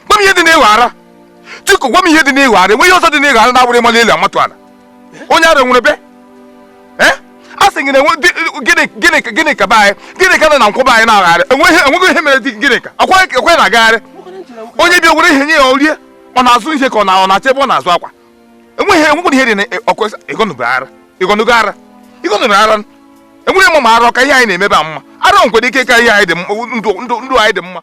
Gwa m ihe dị n'ịghọ ara. Tiko, gwa m ihe dị n'ịghọ ara. Enweghị ọzọ dị n'ịghọ ara na-abụrụ ịmali elu amatụ ala. Onye ara nwere be? A sị gị na gịnị ka be anyị? Gịnị ka nọ na nkwụba anyị na-agagharị? Enweghị ihe mere dị gịnị ka? Akwa na-agagharị. Onye bịa were ihe nye ya o rie. Ọ na-azụ ihe ka ọ na-achọ ebe ọ na-azụ akwa. Enweghị ihe dị na ịgọnụgo ara. Ịgọnụgo ara. Ịgọnụgo ara. Enweghị mma ma ara ka ihe anyị na-emebe a mma. Ara nkwere ike ka ihe anyị dị ndụ anyị dị mma.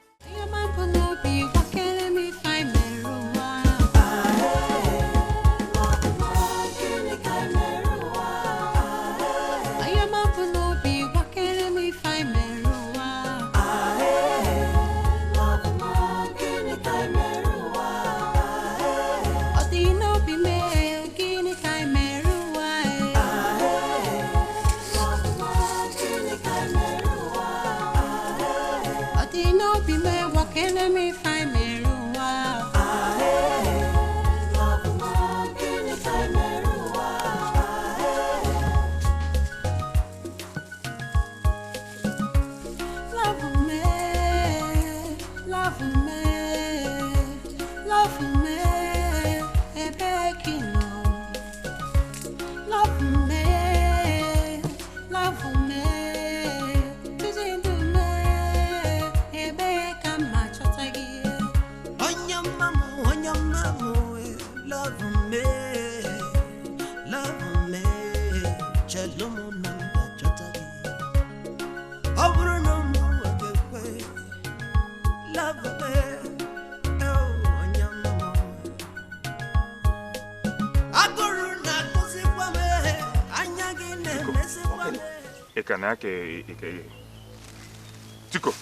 Tiko.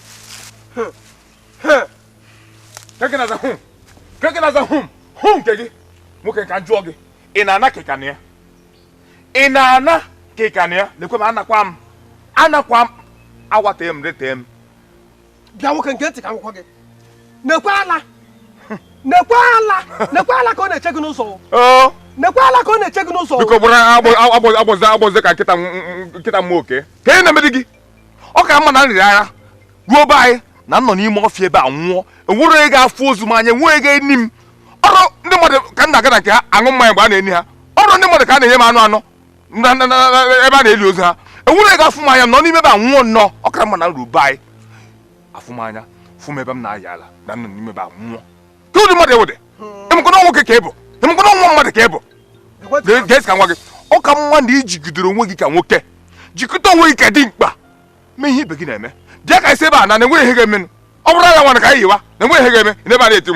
Keke na za hum. Hum nke gị. Nwoke ka jụọ gị. Ị na-ana ka na ya? Ị na-ana ka na ya? Lekwe m anakwa m. Anakwa m. Awata m rete m. Bịa nwoke nke ntị ka m gwa gị. Nekwe ala. Nekwe ala. Nekwe ala ka ọ na-eche gị n'ụzọ. Oh. Nekwe ala ka ọ na-eche gị n'ụzọ. Biko bụrụ agbọzi ka nkịta mmụọ oke. Ka ihe na-emedi gị? Ọ ka mma na nrịrị agha ruo be anyị na nọ n'ime ọfịa ebe a nwụọ. Enwere onye ga-afụ ozu m anya, enweghị onye ga-eni m. Ọrụ ndị mmadụ ka m na-aga na nke ha aṅụ mmanya mgbe a na-eni ha. Ọrụ ndị mmadụ ka a na-enye m anụ anọ ebe a na-eli ozu ha. Enwere onye ga-afụ m anya nọ n'ime ebe a nwụọ nnọọ. Ọ kara mma na nrụ be anyị. Afụ m anya, fụ m ebe m na-aya ala na nọ n'ime ebe a nwụọ. Ka ụdị mmadụ ewede? Ịmụkọna nwoke ka ị bụ? Ịmụkọna nwa mmadụ ka ị bụ? Ga-esi ka nwa gị. Ọ ka mma na ijigidere onwe gị ka nwoke. Jikọta onwe gị ka dị mkpa. Mee ihe ibe gị na-eme. Bịa ka isi ebe a na enweghị ihe ga-emenụ. Ọ bụrụ ya nwana ka anyị yiwa na enweghị ihe ga-eme. N'ebe a na-eti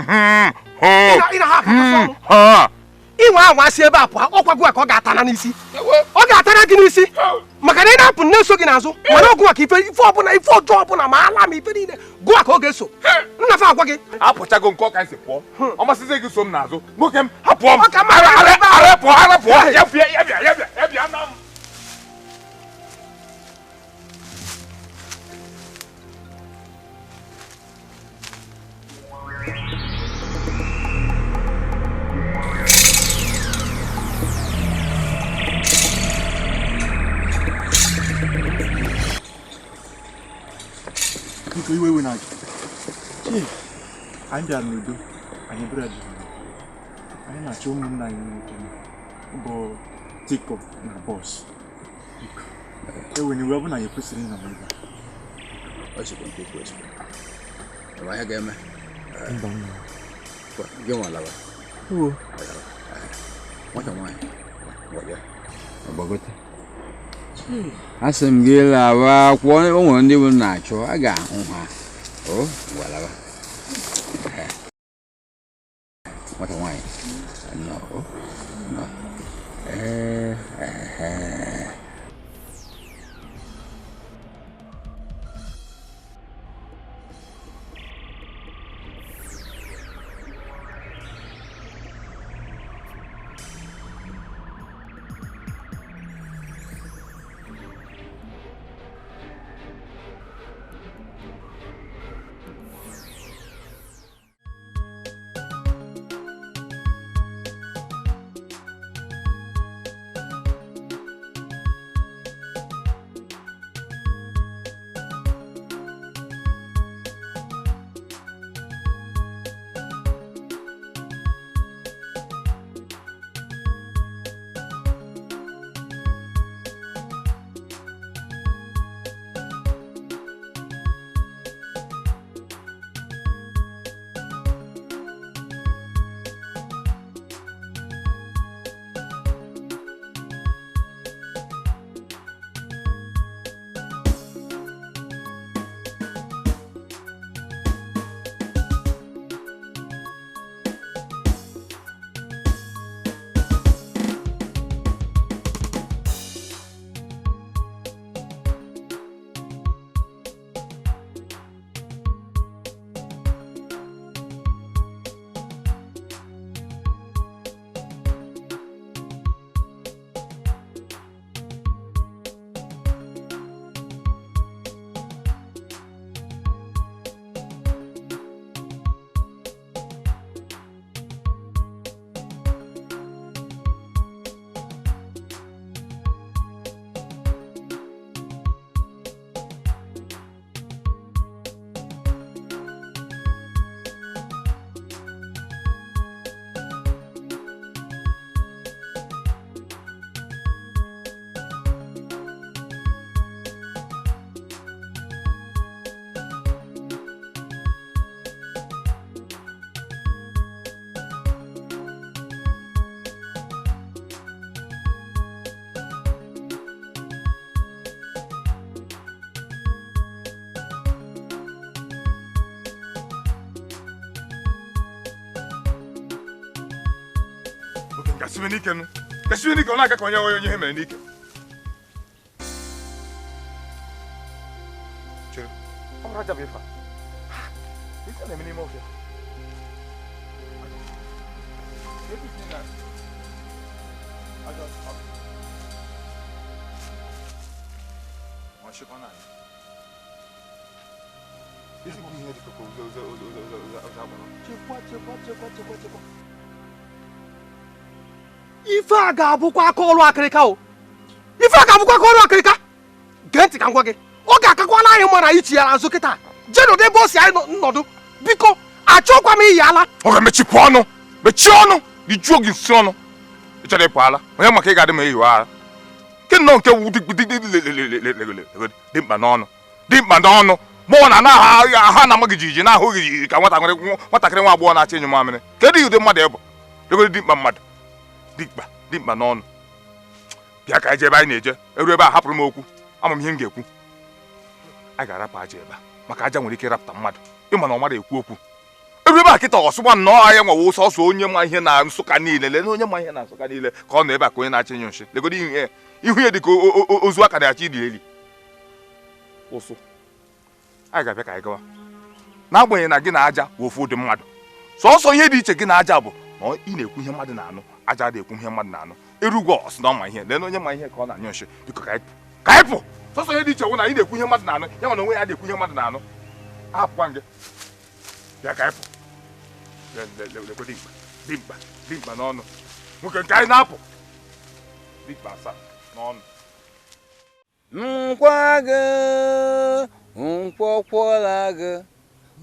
Inwe anwa si ebe a pụọ, ọkwa gụwa ka ọ ga-atana n'isi. Ọ ga-atana gị n'isi. Maka na ị na-apụ na-eso gị n'azụ. Mana ọ gụwa ka ife ọbụla ife ọjọọ ọbụla ma ala ma ife niile gụwa ka ọ ga-eso. Nna fa agwa gị. Apụchago nke ọka nsi pụọ. Ọ masịzi gị so m n'azụ. Nwoke m hapụọ m. Ara pụọ, ara pụọ. Ya bịa, ya bịa, ya bịa, ya bịa na m. Biko iwe ewe na gị. Chief, anyị bịara n'udo, anyị bụrụ dị anyị na-achọ ụmụnna anyị nwoke bụ Tiko na Bọs. Biko, ewe na iwe ọ bụ na anyị kwesịrị ịnọ n'ebe a. Ọ sịkwa nke kwesịrị. Ọ bụ ihe ga-eme? Mba nna. Gị nwa lawa. Ewo. Nwata nwaanyị, gwa bịa. Ọ gbagote. Asị m gị lawa kwụọ o nwere ndị bụ na-achọ a ga-ahụ ha. O ngwa lawa. Nwata nwaanyị. Nnọọ. Nnọọ. Ee. Kasibe n'ike ọ na-aga ka onye onye ihe mere n'ike. Chere, ọ bụrụ aja bụ ife a. Ife na-eme n'ime ọfịa. Chekwa. Ife a ga-abụkwa aka ọrụ akịrịka o. Ife a ga-abụkwa aka ọrụ akịrịka. Gee ntị ka m gwa gị. Ọ ga-akakwala anyị mma na anyị chighara azụ kịta. Jee nọdụ ebe o si anyị nọdụ. Biko, achọkwa m iyi ala. Ọ ga-emechipụ ọnụ. Mechie ọnụ. Rijuo gị nsị ọnụ. Ị chọrọ ịpụ ala. Onye maka ị ga-adị ma eyiwe ara. Nke nnọọ nke wu dị mkpa n'ọnụ. Dị mkpa n'ọnụ. Mụọ na ha na-ama gị jijiji na-ahụ gị jijiji ka nwatakịrị nwa agbọghọ na-achọ enyo mamịrị. Kedu ụdị mmadụ ị bụ? Legodi dị mkpa mmadụ. Dimkpa n'ọnụ. Bịa ka anyị jee ebe anyị na-eje. Eru ebe a hapụrụ m okwu. Ama m ihe m ga-ekwu. A ga-arapụ aja ebe a maka aja nwere ike ịrapụta mmadụ. Ịma na ọ mara ekwu okwu. Eru ebe a kịta ọsụgba nnọọ anya nwawo sọsọ onye ma ihe na Nsụka niile. Lee onye ma ihe na Nsụka niile ka ọ nọ ebe a ka onye na-achọ enyo nshi. Legodi ihu ya dị ka ozu aka na-achọ ili eli. Ụsụ. Anyị ga-abịa ka anyị gawa. N'agbanyeghị na gị na aja bụ ofu ụdị mmadụ. Sọsọ ihe dị iche gị na aja bụ na ị na-ekwu ihe mmadụ na-anụ. Aja dị ekwu ihe mmadụ na-anụ. Erugwo ọsị na ọ ma ihe. Lee na onye ma ihe ka ọ na-anyụ nshi. Biko ka anyị pụ. Sọsọ ihe dị iche wụ na ị na-ekwu ihe mmadụ na-anụ. Ya nwa na onwe ya na-ekwu ihe mmadụ na-anụ. Ahapụkwa gị. Bịa ka anyị pụ. Lekwe dimkpa dimkpa n'ọnụ. Nwoke nke anyị na-apụ. Dimkpa asaa n'ọnụ. Nkwa gị Nkwọ kwọla gị,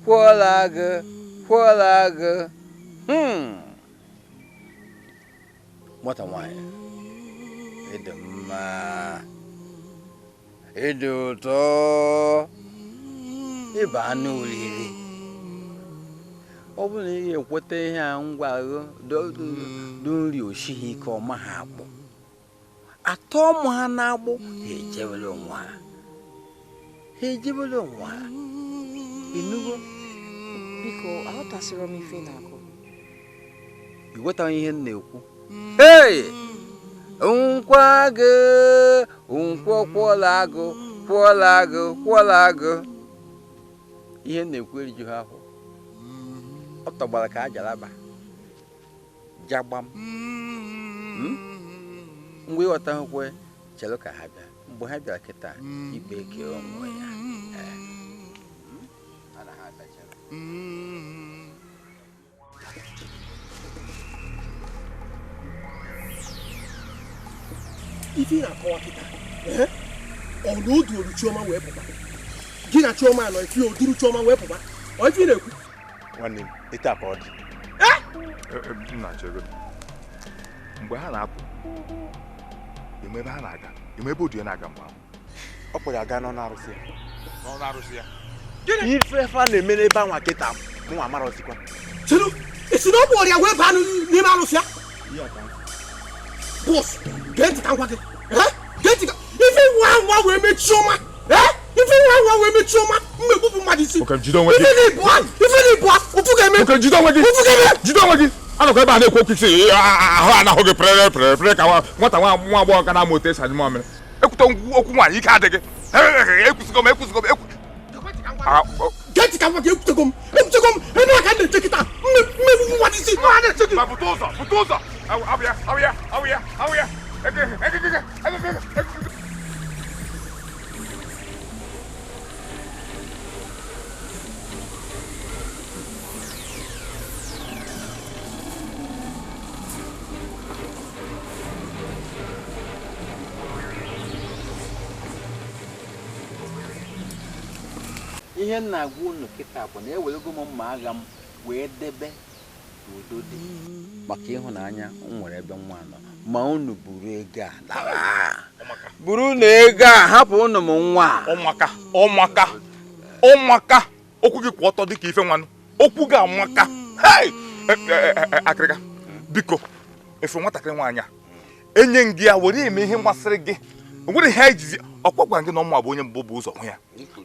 kwọla gị, kwọla gị. Nwata nwaanyị, ịdị mma, ịdị ụtọ, ịba anụ oriri. Ọ bụrụ na ị ga-ekweta ihe a ngwa dị nri osighi ike ọma ha akpụ. Atọ ụmụ ha na-agbụ, ha ejebere onwe ha. Ha ejebere onwe ha. Ịnụgo? Biko, aghọtasịrọ m ife na-akọ. Ị ghọtaghị ihe m na-ekwu? Hey! Nkwa gị, nkwọ kwọla agụ, kwọla agụ, kwọla agụ. Ihe m na-ekwu erijughị afọ. Ọ tọgbara ka ajalaba. Jagbam. Mgbe ịghọtaghịkwa, chere ka ha bịa. Mgbe ha bịara kịta, ikpe eke onwe ya. Mana ha abịachara. Ife ị na-akọwa kịta, ọ na o duoru Chioma wee pụta. Gị na Chioma nọ ife o duru Chioma wee pụta. Ọ ife ị na-ekwu? Nwanne m, etu a ka ọ dị. Mgbe ha na-apụ, eme ebe ha na-aga, eme ebe odiyo na-aga mgbe ahụ. Ọ kpọrọ aga n'ọnụ arụsị ya. N'ọnụ arụsị ya. Ife fa na-eme n'ebe anwa kịta, mụ amarọzikwa. Chedu, esi na ọ bụ ọrịa wee baa n'ime arụsị ya? Bọs, gee ntị ka m gwa gị. Gee ntị ka ife nwa nwa wee mee Chioma. Ife nwa nwa wee mee Chioma, mmegbupụ mmadụ isi. Jide onwe gị. Ife na-ebu a, ụfụ ga-eme. Jide onwe gị. Ụfụ ga-eme. Jide onwe gị. Anọkọ ebe a na-ekwu okwu isi ahụ anahụ gị pere pere pere ka nwata nwa agbọghọ ka na-ama otu esi anyụ mamịrị. Ekwute okwu nwaanyị ike adịghị. Ekwusigo m ekwusigo m ekwu. Gee ntị ka m gwa gị, ekwutego m. Ekwutego m. Ebe a ka m na-eche kịta. Mmegbupụ mmadụ isi. Ma pụta ụzọ, pụta ụzọ. Awụ ya, awụ ya, awụ ya, awụ ya. Ihe m na-agwa unu kịta bụ na ewerego m mma agha m wee debe udo dị maka ịhụnanya m nwere ebe nwa nọ. Ma unu buru ego a lawa. Buru na ego a hapụ unu m nwa. Ọmaka, ọmaka, ọmaka. Okwu gị kwụ ọtọ dịka ife nwanụ. Okwu gị amaka. Hey! Akịrịka, biko, efe nwatakịrị nwaanyị a. Enye m gị ya were eme ihe masịrị gị. Nwere ihe ejizi ọkwa gwa gị na ọmụ bụ onye mbụ bụ ụzọ hụ ya.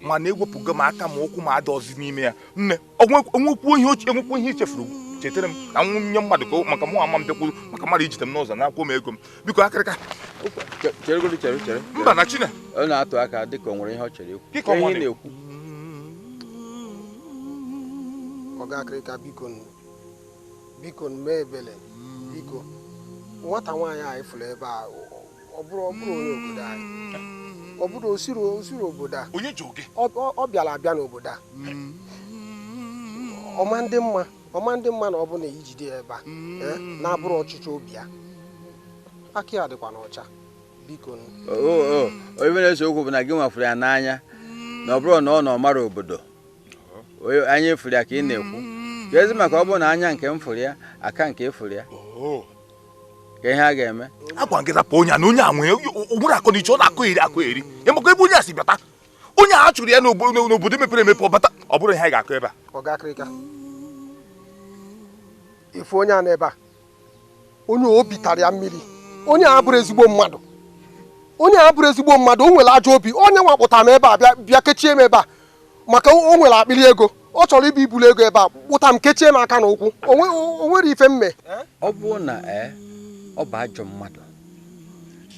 Mana ewepụgo m aka ma ụkwụ m adọzi n'ime ya. Nne, onwekwuo ihe ochie, enwekwu ihe ichefuru. Chetara m na nwunye mmadụ ka maka mụ ama m bịakwuru maka mmadụ ijite m n'ụzọ na-akwụ m ego m. Biko akịrịka. Chere chere chere. Mba na Chine. Ọ na-atụ aka dịka o nwere ihe ọ chere ikwu. Dịka ọ na-ekwu. Ọga akịrịka, biko biko mee ebele. Biko nwata nwaanyị anyị fụrụ ebe a, ọ bụrụ onye obodo anyị. Ọ bụrụ osiri obodo a. Onye ji oge? Ọ bịara abịa n'obodo a. Ọma ndị mma. Ọma ndị mma na ọ bụ na ijide ya ebe a na-abụrụ ọchịchị obi ya. Aka ya dịkwa n'ọcha. Biko. Onye na-ese okwu bụ na gị nwafuru ya n'anya na ọ bụrụ na ọ nọ mara obodo. Anya efuru ya ka ị na-ekwu. Ka ezi maka ọ bụrụ na anya nke m fụrụ ya, aka nke efuru ya. Ka ihe a ga-eme. Agwa gị rapụ onye a na onye a nwere onwere akọ na iche ọ na-akọ eri akọ eri. Ya maka ebe onye a si bịata. Onye a chụrụ ya n'obodo mepere emepe ọ bata. Ọ bụrụ ihe anyị ga-akọ ebe a. Ọga akịrịka. Ife onye a n'ebe a, onye obi tara ya mmiri, onye a bụrụ ezigbo mmadụ, onye a bụrụ ezigbo mmadụ, o nwere ajọ obi, onye nwakpụtara m ebe a bịa kechie m ebe a maka o nwere akpịrị ego, ọ chọrọ ibu ibulu ego ebe a kpụta m kechie m aka n'ụkwụ, o nwere ife mme. Ọ bụrụ na ọ bụ ajọ mmadụ,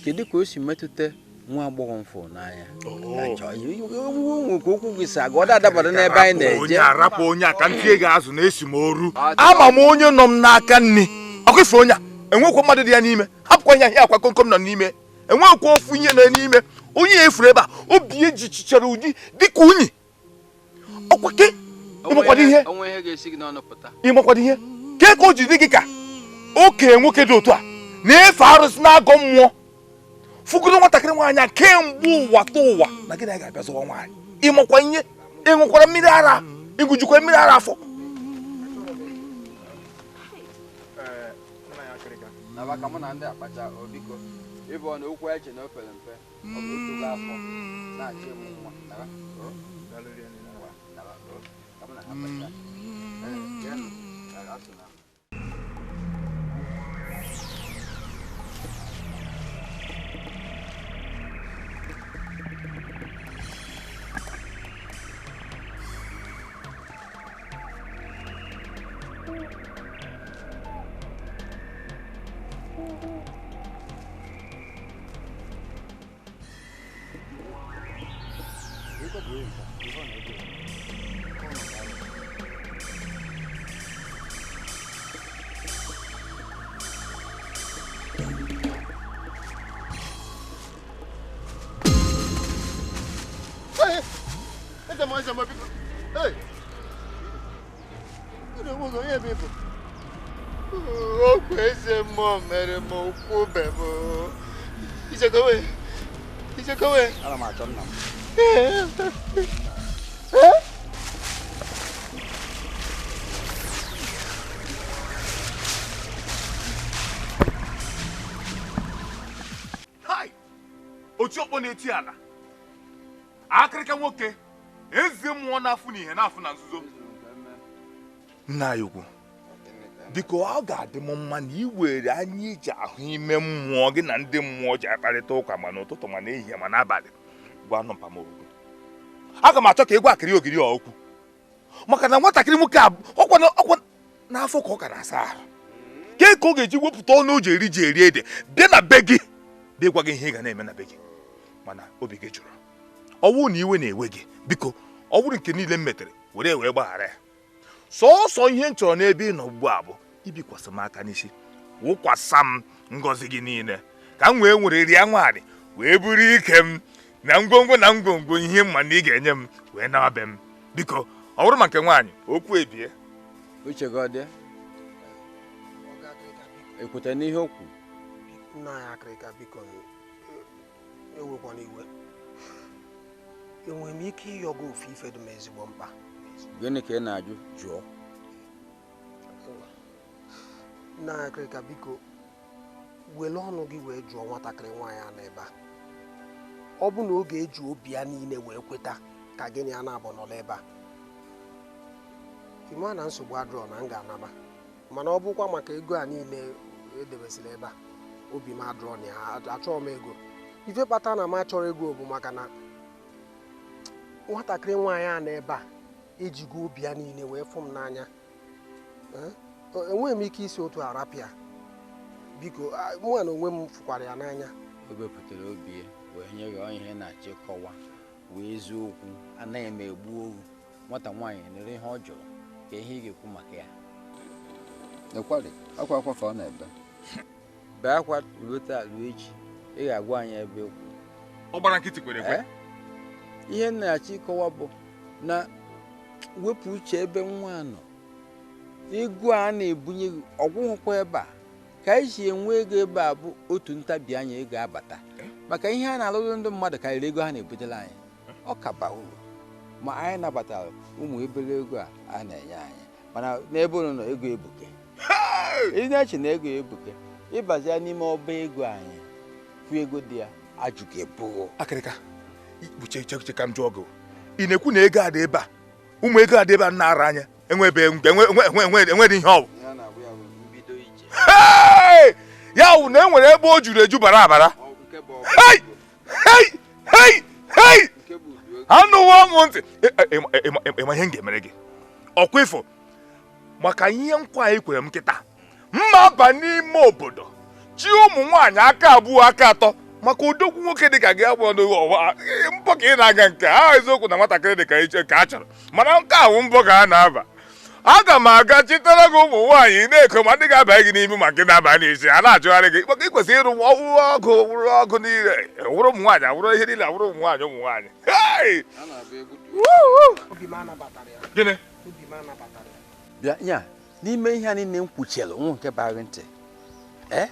kedu ka o si metụta nwa agbọghọ mfụ n'anya? Ka okwu gị si aga, ọ dabara n'ebe anyị na-eje. Onye arapụ onye a ka ntị ego azụ na-esi m oru. Ama m onye nọ m n'aka nne. Ọkụ ife onye a, enwekwa mmadụ dị ya n'ime. Hapụkwa ya ihe akwa komkom nọ n'ime. Enwekwa ofu ihe nọ n'ime. Onye efuru ebe a, obi ejichichara ụdị dịka unyi. Ọkwa ke ịmakwado ihe. Ịmakwado ihe. Ke ka o ji dị gị ka okenye nwoke dị otu a na-efe arụsị na-agọ mmụọ. Fụgoro nwatakịrị nwaanyị a kemgbe ụwa ta ụwa na gị na ya ga-abịa zụwa nwaanyị. Ịmakwa ihe ịṅụkwara mmiri ara ịṅụjukwa mmiri ara afọ. Ka mụ na ndị akpacha biko ịbụ na okwu eche na o pere mpe ọ bụ otu afọ na-achị m nwa nara ka mụ na ha kpacha. Ana m achọ nna m. Hai! Otu ọkpọ na-eti ala. Akịrịka nwoke eze mmụọ na-afụ n'ihe na-afụ na nzuzo. Nna ya ukwu, biko ọ ga-adị m mma na ị were anya iji ahụ ime mmụọ gị na ndị mmụọ ji akparịta ụka ma n'ụtụtụ ma n'ehihie ma n'abalị gwa nụ mpa m okwu. Aga m achọ ka ị gwa akịrị ogiri a okwu maka na nwatakịrị nwoke a ọkwa n'afọ ka ọ ka na-asa ahụ ke ka ọ ga-eji wepụta ọnụ o ji eri ji eri ede bịa na be gị bịa gwa gị ihe ị ga na-eme na be gị mana obi gị jụrụ. Ọ bụrụ na iwe na-ewe gị biko ọ bụrụ nke niile m metere were wee gbaghara ya. Sọọsọ ihe m chọrọ n'ebe ị nọ ugbu a bụ ibikwasị m aka n'isi wụkwasa m ngọzi gị niile ka m wee nwere rie nwaanyị wee buru ike m na ngwongwo na ngwongwo ihe mma na ị ga-enye m wee nawa be m. Biko ọ bụrụ maka nwaanyị okwu ebie. Uche gị ọ dị? Ekweta n'ihe okwu? Nna ya akịrịka biko ewekwana iwe. Enwere m ike ịyọ gị ofu ife dị m ezigbo mkpa. Gịnị ka ị na-ajụ? Jụọ. Nna ya akịrịka biko were ọnụ gị wee jụọ nwatakịrị nwaanyị a n'ebe a. Ọ bụ na oge eji obi ya niile wee kweta ka gịnị a na-abụ nọrọ ebe a. Ị ma na nsogbu adịrọ na m ga-anaba mana ọ bụkwa maka ego a niile edebesịrị ebe a obi m adịrọ na ya achọghị m ego. Ife kpata na m achọrọ ego bụ maka na nwatakịrị nwaanyị a n'ebe a ejigo obi ya niile wee fụ m n'anya. Enweghị m ike isi otu arapịa. Biko mụ na onwe m fụkwara ya n'anya. O bepụtara obi ya wee nye gị ihe na-achọ ịkọwa wee eziokwu anaghị m egbu ohu. Nwata nwaanyị nere ihe ọ jụrụ ka ihe ị ga-ekwu maka ya. Ekwari akwa akwa ka ọ na-ebe bee akwa ruo taa ruo echi ị ga-agwa anyị ebe okwu. Ọ gbara nkịtị kwere ekwe. Ihe m na-achọ ịkọwa bụ na wepụ uche ebe nwa nọ. Ego a na-ebunye gị ọgwụgwụkwa ebe a ka anyị si enwe ego ebe a bụ otu ntabi anya ego abata maka ihe a na-alụrụ ndị mmadụ karịrị ego ha na-ebutela anyị. Ọ ka ba uru ma anyị nabatara ụmụ ebere ego a na-enye anyị mana n'ebe ụlọ nọ ego ebuke. Ị na-eche na ego ebuke ịbazia n'ime ọba ego anyị kwụ ego dị ya ajụ ga-ebugo. Akịrịka ikpuche che ka m jụọ gị, ị na-ekwu na ego a dị ebe a ụmụ ego a dị ebe a na-ara anya enwebe enwere ihe ọ bụ ya wụ na enwere ebe o juru eju bara abara. Anụwo m ntị. Ịma ihe m ga-emere gị ọkwa ifo maka ihe nkwa anyị kwere m nkịta mma ba n'ime obodo chi ụmụ nwaanyị aka abụọ aka atọ maka odogwu nwoke dịka gị abụọ n'ụwa mbọ ka ị na-aga nke a eziokwu na nwatakịrị dịka iche ka a chọrọ mana nke ahụ mbọ ka a na-aba. Aga m aga chitara gị ụmụ nwaanyị na-eko ma ndị ga-aba gị n'ime ma nke na-aba n'isi a na-achụgharị gị maka ị kwesịrị ịrụ ọgụ wụrụ ọgụ niile wụrụ ụmụ nwaanyị awụrụ ihe niile awụrụ ụmụ nwaanyị ụmụ nwaanyị. Gịnị? Bịa nya n'ime ihe a niile m kwuchielu nwa nke bara ntị ee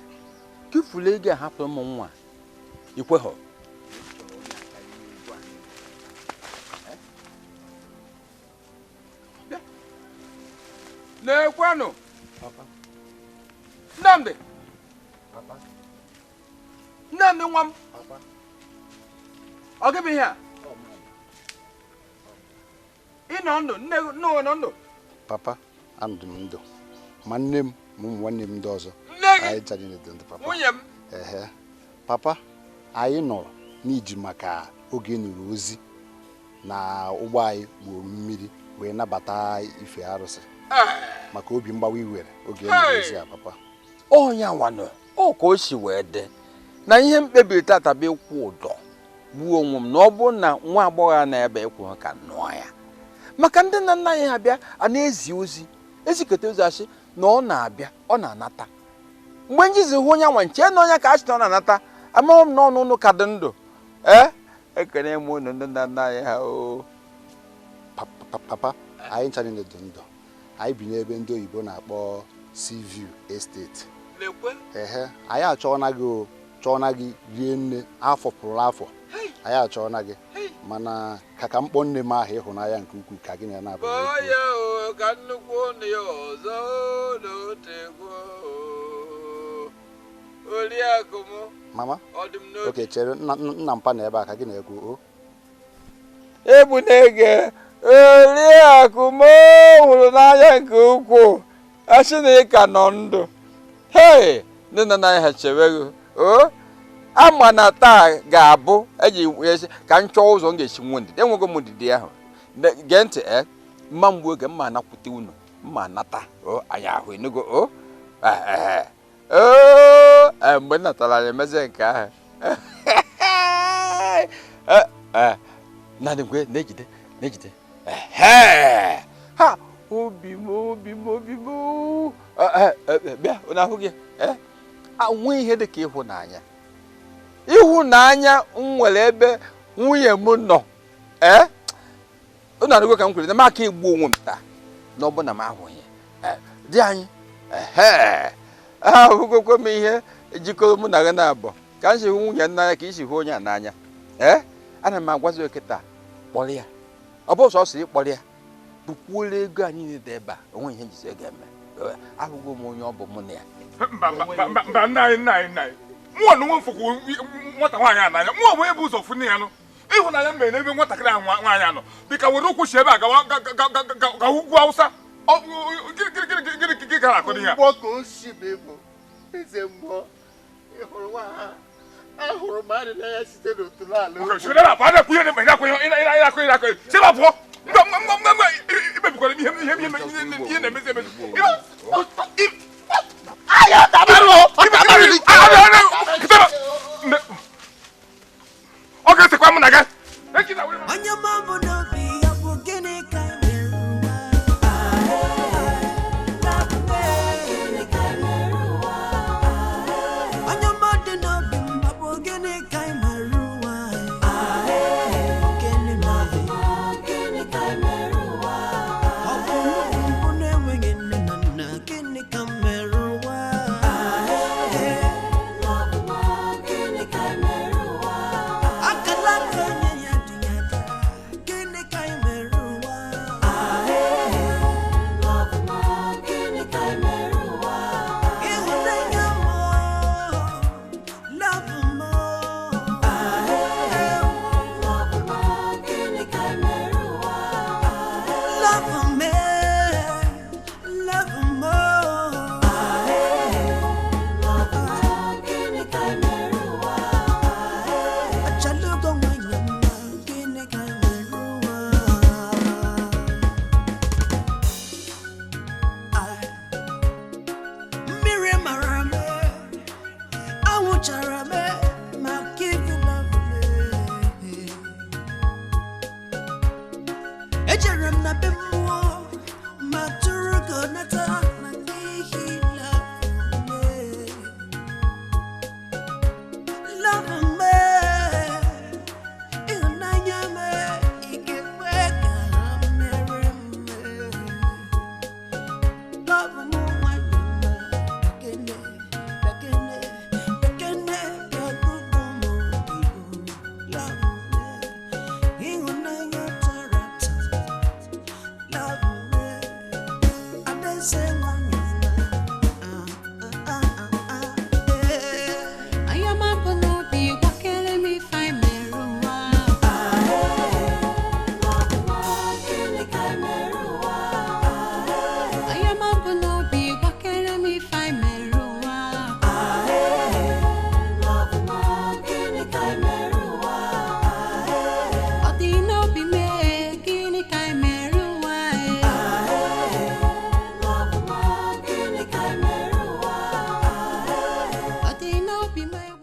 kifulu ego a hapụrụ ụmụ nwa ikweghọ. Na-ekwenụ. Nnamdi. Nnamdi nwa m. Ọ gị bụ ihe a? Ị nọ ndụ, nne nọ ndụ. Papa, andụ m ndụ. Ma nne m ma ụmụ nwanne m ndị ọzọ. Anyị chara ndụ ndụ papa. Nwunye m. Ehe. Papa, anyị nọrọ n'iji maka oge nụrụ ozi na ụgbọ anyị gburu mmiri wee nabata ife arụsị. Maka obi mgbawa iwere oge nụrụ ozi a papa. Onye nwanọ, ọ ka o si wee dị na ihe m kpebiri tata bụ ịkwụ ụdọ gbuo onwe m na ọ bụrụ na nwa agbọghọ a na-ebe ịkwụ ka nụọ ya. Maka ndị nna nna anyị ha bịa a na-ezi ozi ezikọta ozi asị na ọ na-abịa ọ na-anata. Mgbe njizi hụ onye nwa nche na onye ka asị na ọ na-anata amaghị m na ọnụ ụnụ ka dị ndụ. Ee, ekene m unu ndị nna nna anyị ha o. Papa, anyị ncha niile dị ndụ. Anyị bi n'ebe ndị oyibo na-akpọ Seaview Estate. Ehe, anyị achọọna gị o, chọọna gị rie nne afọ pụrụ afọ. Anyị achọọna gị mana ka ka mkpọ nne m ahụ ịhụnanya nke ukwuu ka gị na ya na-abụ. Ya o ka nnukwu ụnụ ya ọzọ n'otegwu. Oriakụ m. Mama? Oke, chere nna mpa na ebe a ka gị na-ekwu o. Ebu na-ege oriakụ m hụrụ n'anya nke ukwuu. Asị na ị ka nọ ndụ. Hei, ndị nna nna anyị ha chewe gị. O ama na taa ga-abụ eji ka m chọọ ụzọ m ga-esi nwe ndidi. Enwego m ndidi ahụ. Gee ntị mma mgbu oge mma anakwute unu mma anata o anyị ahụ enugo o. Ee, mgbe m natara anyị emezie nke ahụ. Naanị mgbe na-ejide na-ejide. Ha obi m obi m obi m bịa unu ahụ gị. Nwe ihe dị ka ịhụnanya. Ịhụnanya m nwere ebe nwunye m nọ. Ee, unu anụgo ka m kwere na m aka egbu onwe m taa na ọ bụ na m ahụghị di anyị. Ahụgokwe m ihe jikọrọ mụ na gị na-abụ ka m si hụ nwunye m n'anya ka i si hụ onye a n'anya. Ee, ana m agwazi oke taa kpọrọ ya. Ọ bụ sọsọ ịkpọrọ ya bukwuola ego anyị niile dị ebe a onwe ihe njizi ga-eme. Ahụgo m onye ọ bụ mụ na ya. Mba nna anyị nna anyị nna anyị. Mụọ na nwe mfụkwu nwata nwaanyị a n'anya. Mụọ bụ ebe ụzọ fụ ya nụ. Ịhụnanya mere n'ebe nwatakịrị ahụ nwaanyị anọ. Dịka were ụkwụ si ebe a gawa ugwu Awụsa. Gịnị gara akụ n'ihe a? Mgbọ ka o si bụ ịbụ eze mmụọ ịhụrụ nwa ha ahụrụ m adị n'anya site n'otulu ala. Mba mba mba imebikwara m ihe na-emezi emezi.